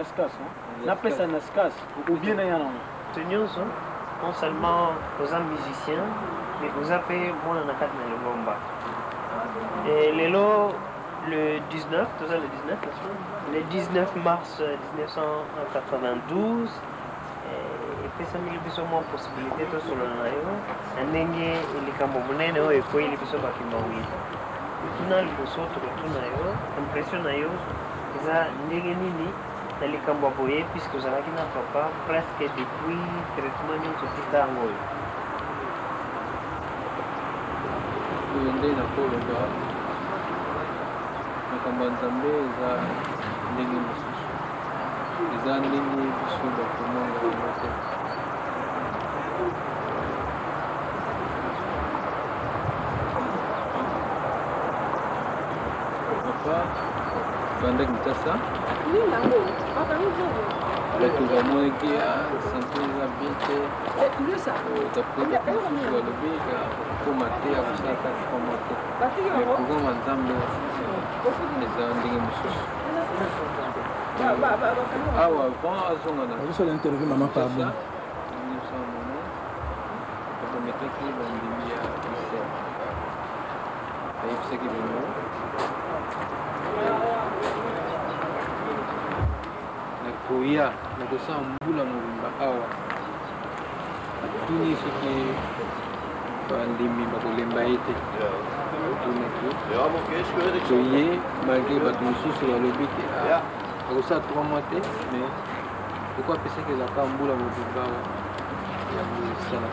Skas, hein? Na pesa na skas, ou bien na yana? Nyonso, non seulement oza musicien, mais oza pe mwana na kati na lingomba. Et lelo, le dix-neuf, toza le dix-neuf, n'est-ce pas? Le dix-neuf mars, euh, dix-neuf cent quatre-vingt-douze, eh, epesami biso mwa possibilité tosolola na yo na ndenge likambo monene oyo ekweli biso ba Kimbanguiste. Mituna liboso tokotuna yo, impression na yo eza ndenge nini na likambo ya boye, puisque ozalaki na papa presque depuis traitement nyonso ti ntango oyo? Oyo nde nakoloba, makambo ya Nzambe eza ndenge mosusu. Eza ndenge biso bakomona yango te. Papa, banda Kinshasa. Nini yango? Bakangi nzoto. Bato bamonaki, ah, santé eza bien te. Eh, ndio sa. Tafuta bato mosusu balobi, ah, akokoma te, akosala ata trois mois te. Batiki yango? Courant ya Nzambe eza ndenge mosusu. Ba, ba, ba, bakangi yango. Awa, avant azonga na... Azosala interview, mama, pardon. Kinshasa, mille neuf cent nonante, bakometaki bandimi ya Bruxelles. Ayebisaki bango, nakoya, nakosala mbula mobimba awa. Atuni soki bandimi bakolemba ye te. Atunaki. Toye, malgré bato mosusu balobi te, ah, akosala trois mois te, mais pourquoi apesaki elaka mbula mobimba awa? Yango esala.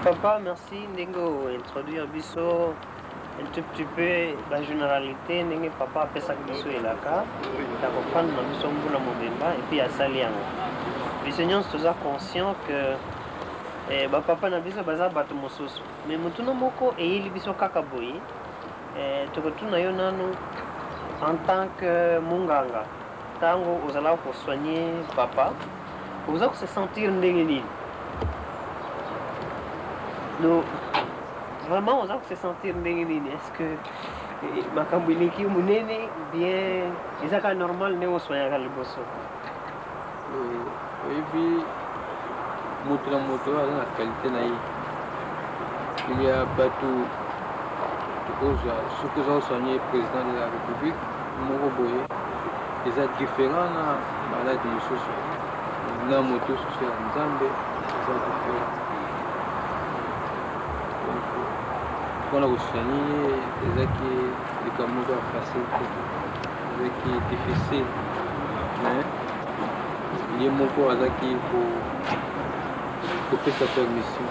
Papa, merci ndenge o introduire biso un tout petit peu ba généralité ndenge papa apesaki biso elaka ya kofanda na biso mbula mobimba, et puis asali yango. Biso nyonso toza conscient que, eh, ba papa na biso baza bato mosusu. Mais motuna moko eyeli biso kaka boye, eh, tokotuna yo nanu en tant que munganga. Ntango ozalaka kosoigner papa, oza ko se sentir ndenge nini? No, vraiment, oza ko se sentir ndenge nini? Est-ce que, eh, makambo eleki monene, ou bien eza kaka normal ndenge osoignaka liboso? Eh, oyebi, moto na moto aza na qualité na ye. Il y a bato okozwa, soki oza kosoigner président de la République moko boye, eza différent na maladi mosusu, na moto mosusu ya Nzambe, eza différent. Donc, mpo na kosoigner ye, ezalaki likambo moko ya facile te, ezalaki difficile, mais ye moko azalaki ko-, kopesa permission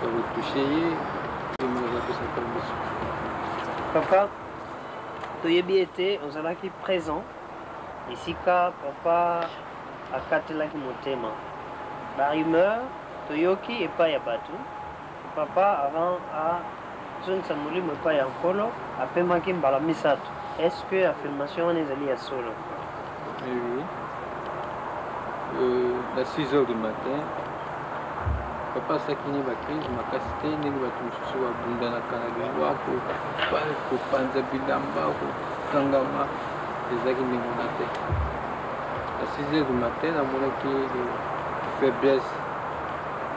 ya kotoucher ye, ye moko aza kopesa permission. Papa, toyebi ete ozalaki présent esika papa akatelaki motema. Ba rumeur toyoki epai ya bato, papa, avant azongisa molimo epai ya Nkolo, apemaki mbala misato. Est-ce que affirmation wana ezali ya solo? Oui, oui. Euh, na six heures du matin, papa asalaki ni ba crise makasi te, ndenge bato mosusu babundanaka na lingwa, kopa-, kopanza bilamba, kokangama, ezalaki ndenge wana te. Na six heures du matin, namonaki faiblesse.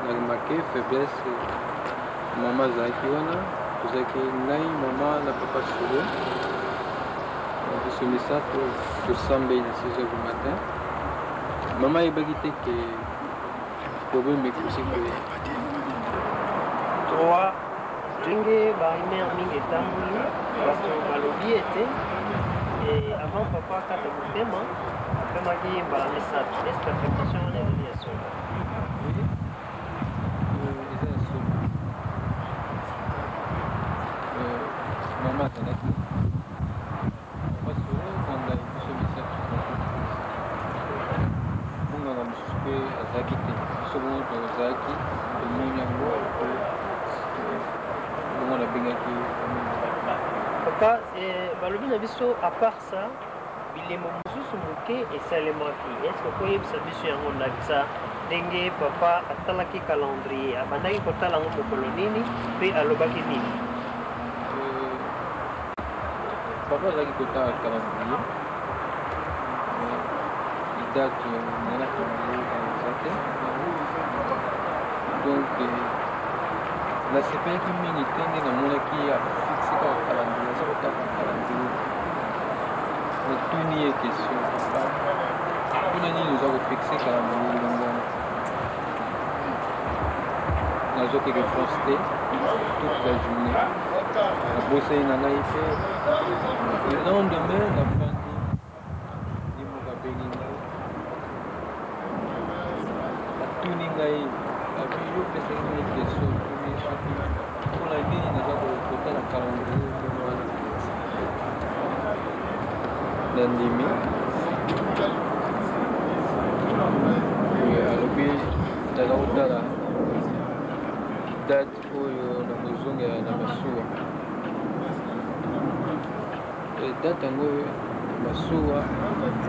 Na remarqué faiblesse, mama azalaki wana, tozalaki ngai, mama na papa Solo. Biso misato tosambeli na six heures du matin. Mama ayebaki te que problème ekoki koya. Trois. Ndenge ba rumeur mingi etamboli, bato balobi ete, eh, avant papa akata motema, apemaki mbala misato. Est-ce que affirmation wana ezali ya solo? Oui. Euh, eza ya solo. Euh, mama azalaki, papa Solo, na ngai, biso misato tozalaki. Monganga mosusu mpe azalaki te. Biso moko tozalaki, tomoni yango, bongo nabengaki. Papa, eh, balobi na biso, à part ça, bilembo mosusu moke esalemaki. Est-ce que okoyebisa biso yango, ndakisa ndenge papa atalaki calendrier, abandaki kotala yango mokolo nini, mpe alobaki nini? Euh, papa azalaki kotala calendrier. Mais Date, euh, nalaki yango eza te. Donc, euh, nasepelaki mingi te nde namonaki afixaka calendrier, aza kotaka calendrier. Natuni ye question: "Papa, mpo na nini oza kofixe calendrier ndenge wana?" Nazwaki réponse te toute la journée. Nabosani na ngai mpe. Le lendemain, nafandi, ye moko abengi ngai. Atuni ngai: "Abi, yo opesaki ngai question, otuni soki mpo na nini naza kokota na calendrier ndenge wana." Nandimi. Ye alobi: "Naza kotala date oyo nakozongela na masuwa." E, date yango, masuwa,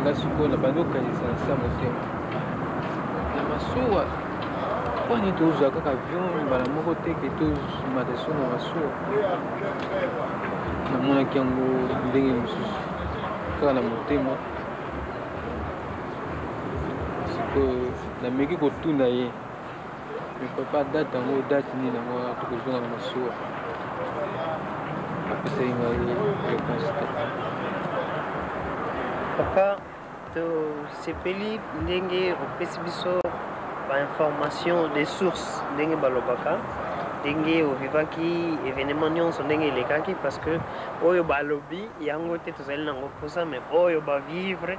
nga sikoyo nabandi kokanisa na se ya motema. Na masuwa, kwani tozwa kaka avion mbala moko te ke tomata lisusu na masuwa? Namonaki yango ndenge mosusu, kaka na motema. Sikoyo nameki kotuna ye: "Mais papa, date yango, date nini yango wana tokozonga na masuwa?" Apesaki ngai réponse te. Papa, tosepeli ndenge opesi biso ba information de source, ndenge balobaka, ndenge ovivaki événement nyonso ndenge elekaki, parce que oyo balobi yango te tozali nango mposa, mais oyo bavivre,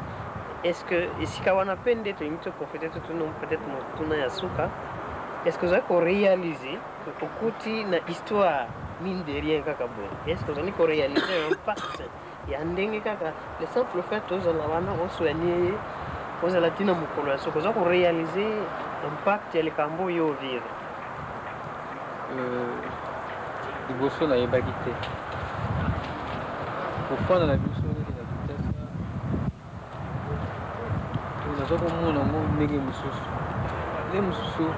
est-ce que esika wana mpe nde tolingi toprofite totuna peut-être motuna ya suka: est-ce que ozali koréaliser que okuti na histoire, mine de rien, kaka boye? Est-ce que ozali koréaliser impact ya ndenge kaka le simple fait ozala wana, osoigner ye, ozala tii na mokolo ya suka, oza koréaliser impact ya likambo oyo ovivre? Euh, liboso nayebaki te. Kofanda na biso nini na Kinshasa, naza komona yango ndenge mosusu. Ndenge mosusu,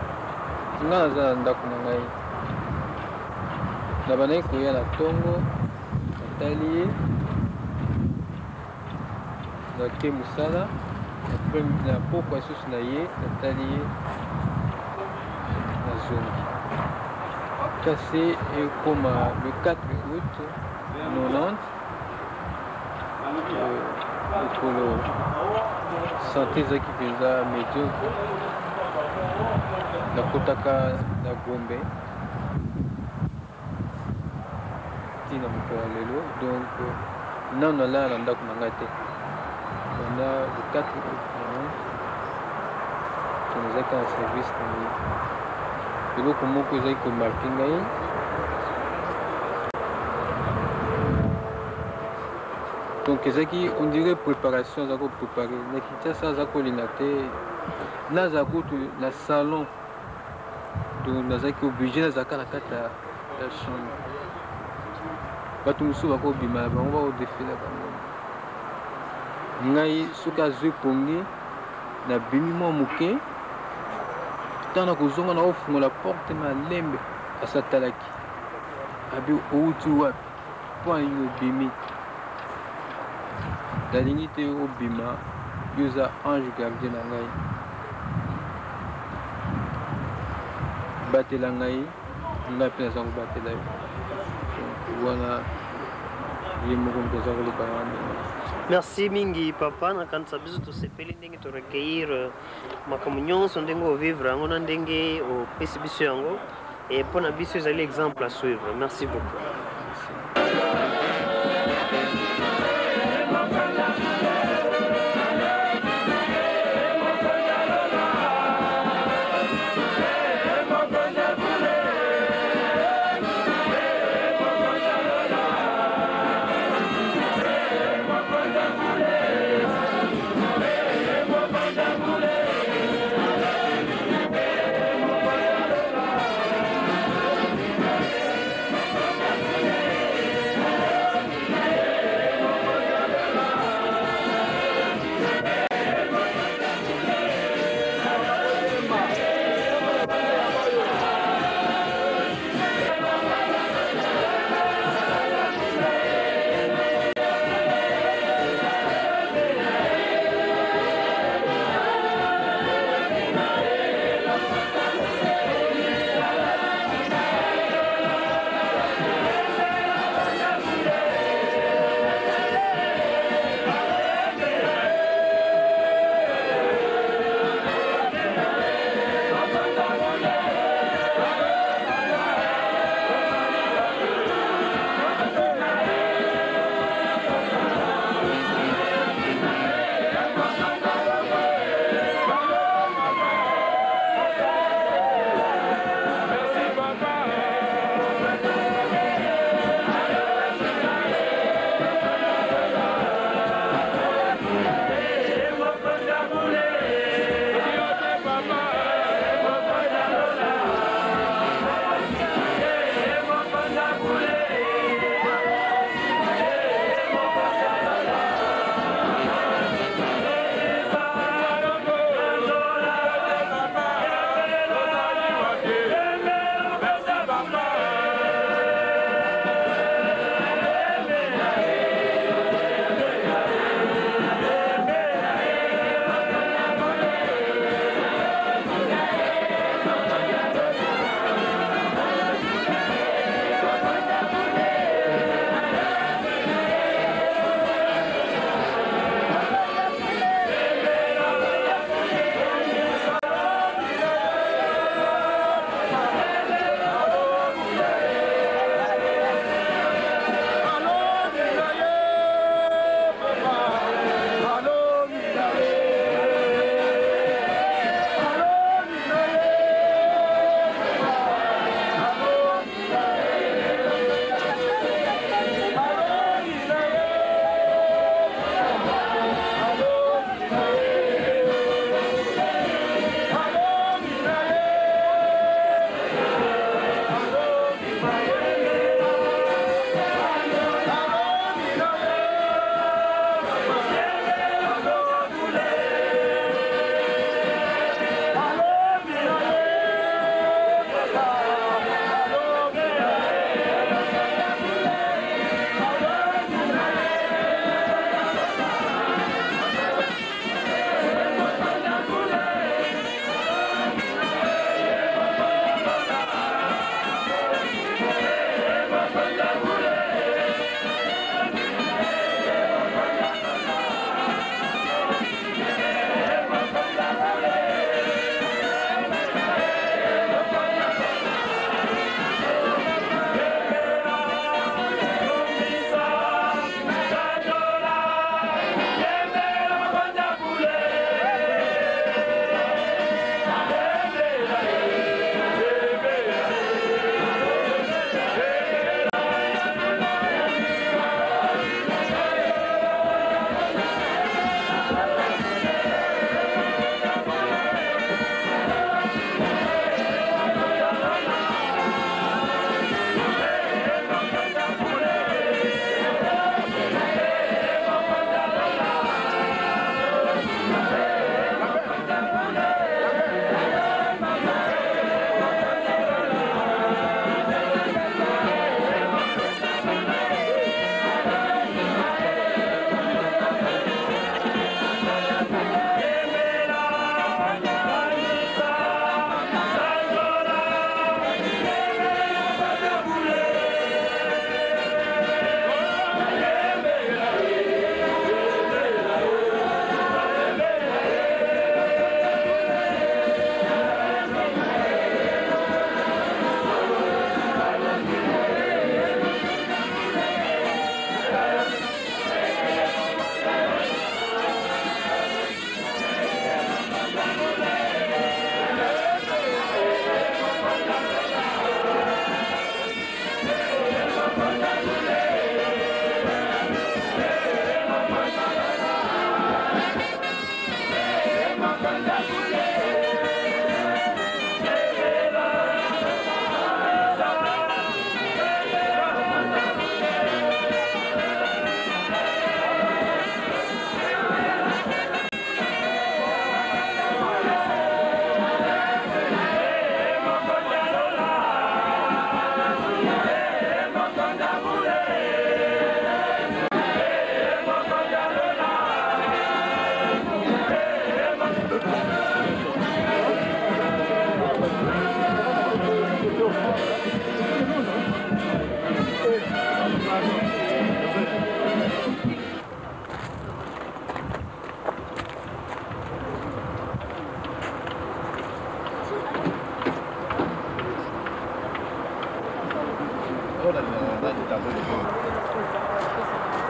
nga naza na ndako na ngai, nabandaki koya na ntongo, natali ye, nake mosala, après na pokwa lisusu na ye, natali ye, nazongi. Kasi ekoma le quatre août nonante, euh, mokolo santé ezalaki mpenza médiocre, nakotaka na Gombe tii na mokolo ya lelo. Donc, euh, nanu nalala na ndako na ngai te. Banda le quatre août, euh, nazalaki na service na ngai. Eloko moko ezalaki komarke ngai. Donc, ezalaki, on dirait, préparation aza ko préparer. Na Kinshasa aza kolinga te nazala kutu na salon. Donc, nazalaki obligé nazalaka na kati ya, ya chambre. Bato mosusu bakobima, bango bakodefile bango. Ngai, soki azwi pongi, nabimi mwa moke. Ntango nakozonga, nakofungola porte, malembe, asi atalaki. Abi: "Outi wapi? Mpo na nini obimi? Nalingi te obima, yo oza ange gardien na ngai. Batela ngai, ngai mpe naza kobatela yo." Donc, wana ye moko moto aza koloba wana. Merci mingi, papa. Nakanisa biso tosepeli ndenge to recueillir, euh, makambo nyonso, ndenge ovivre yango na ndenge opesi biso yango. Et mpo na biso ezali exemple à suivre. Merci beaucoup.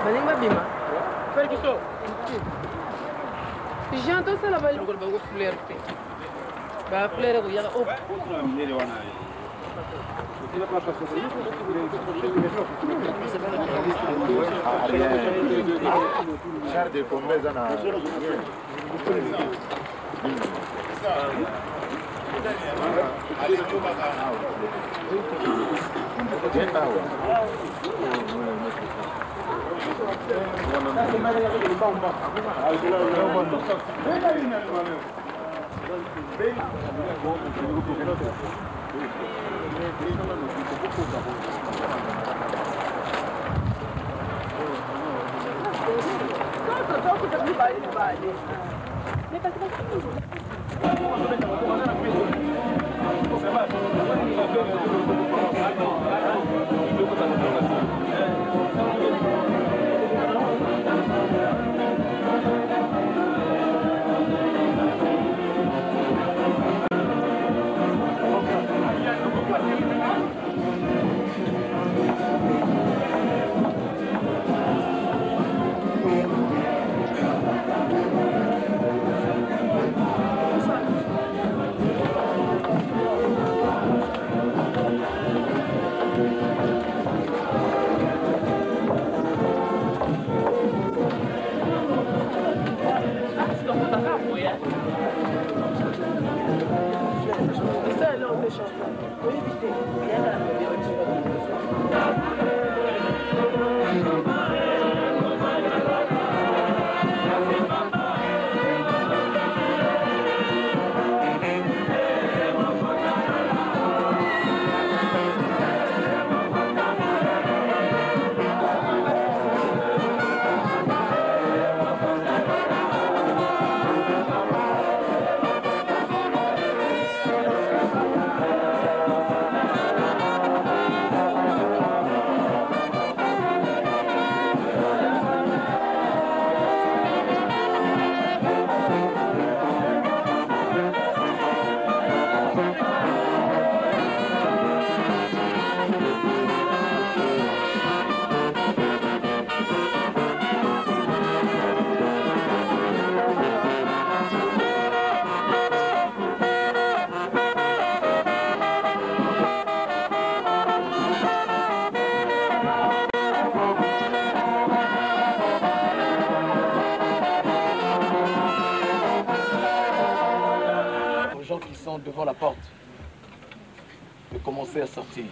Baninga babima. Jean, tosala bali. Bango fleur te. Ba fleur ko yaka. Oh. Ah, bien. Charles de Combes eza na. Aux gens qui sont devant la porte de commencer à sortir.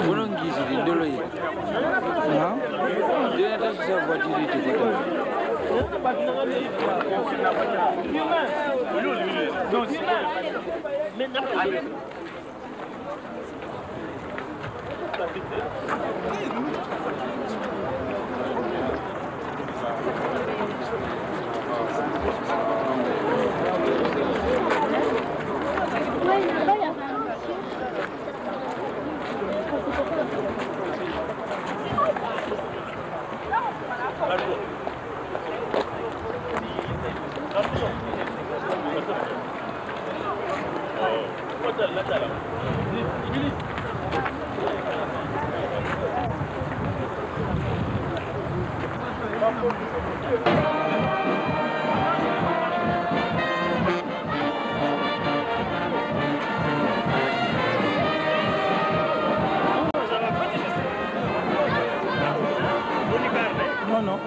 Mono ngizidi ndolo ye. Hein? Ndio nata sisa voiture ite kota. Non, non.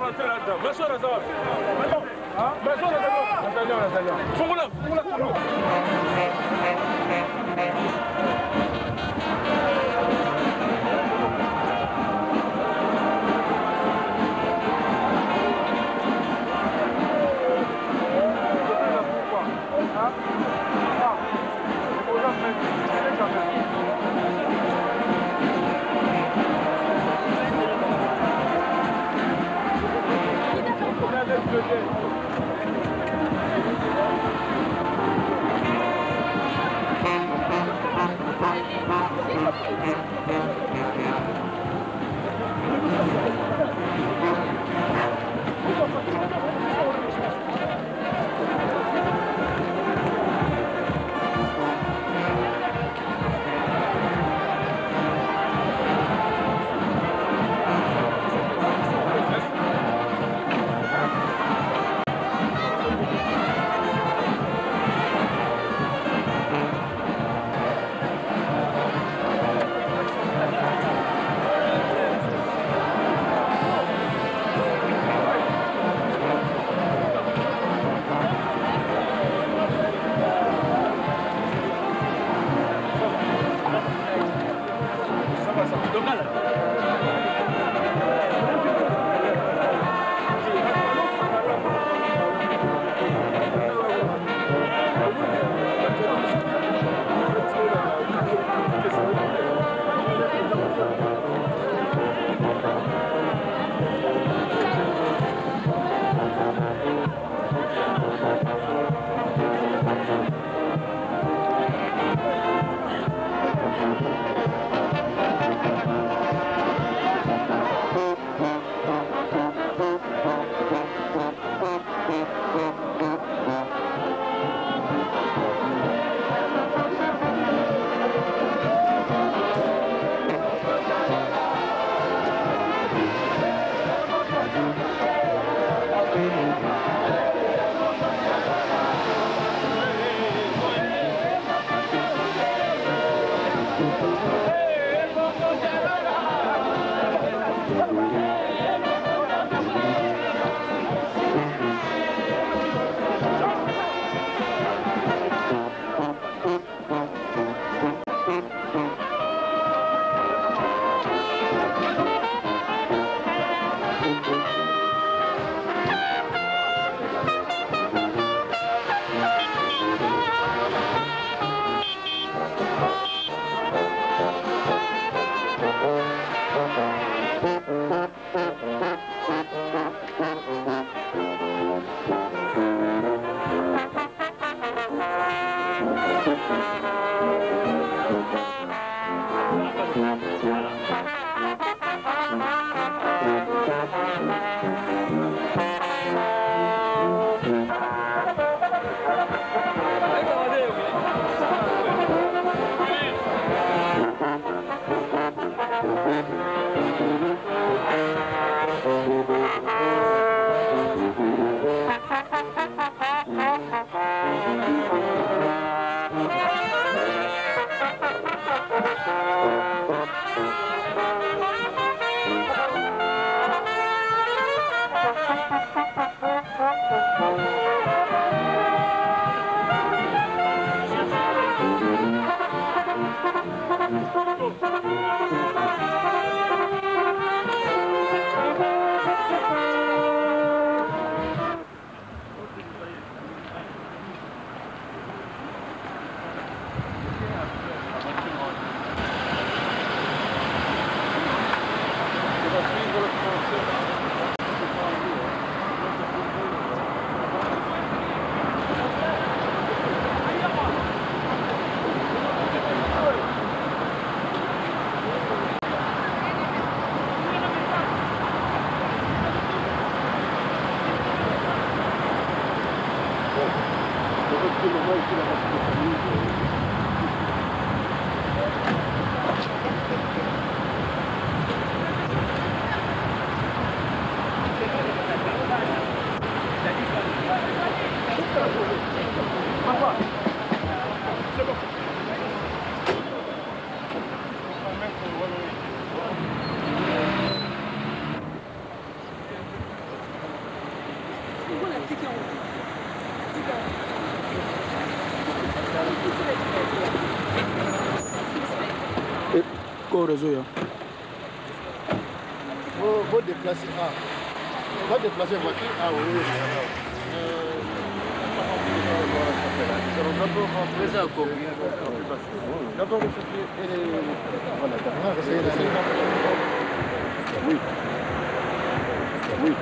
Masora, masora. Fungula, fungula, fungula. Eh, corre, Zoya. Faut, faut déplacer. Ah. Faut déplacer voiture. Ah oui, oui, oui. Euh, d'abord, d'abord, le chantier. Et les, voilà, d'abord, c'est, c'est, oui. Oui.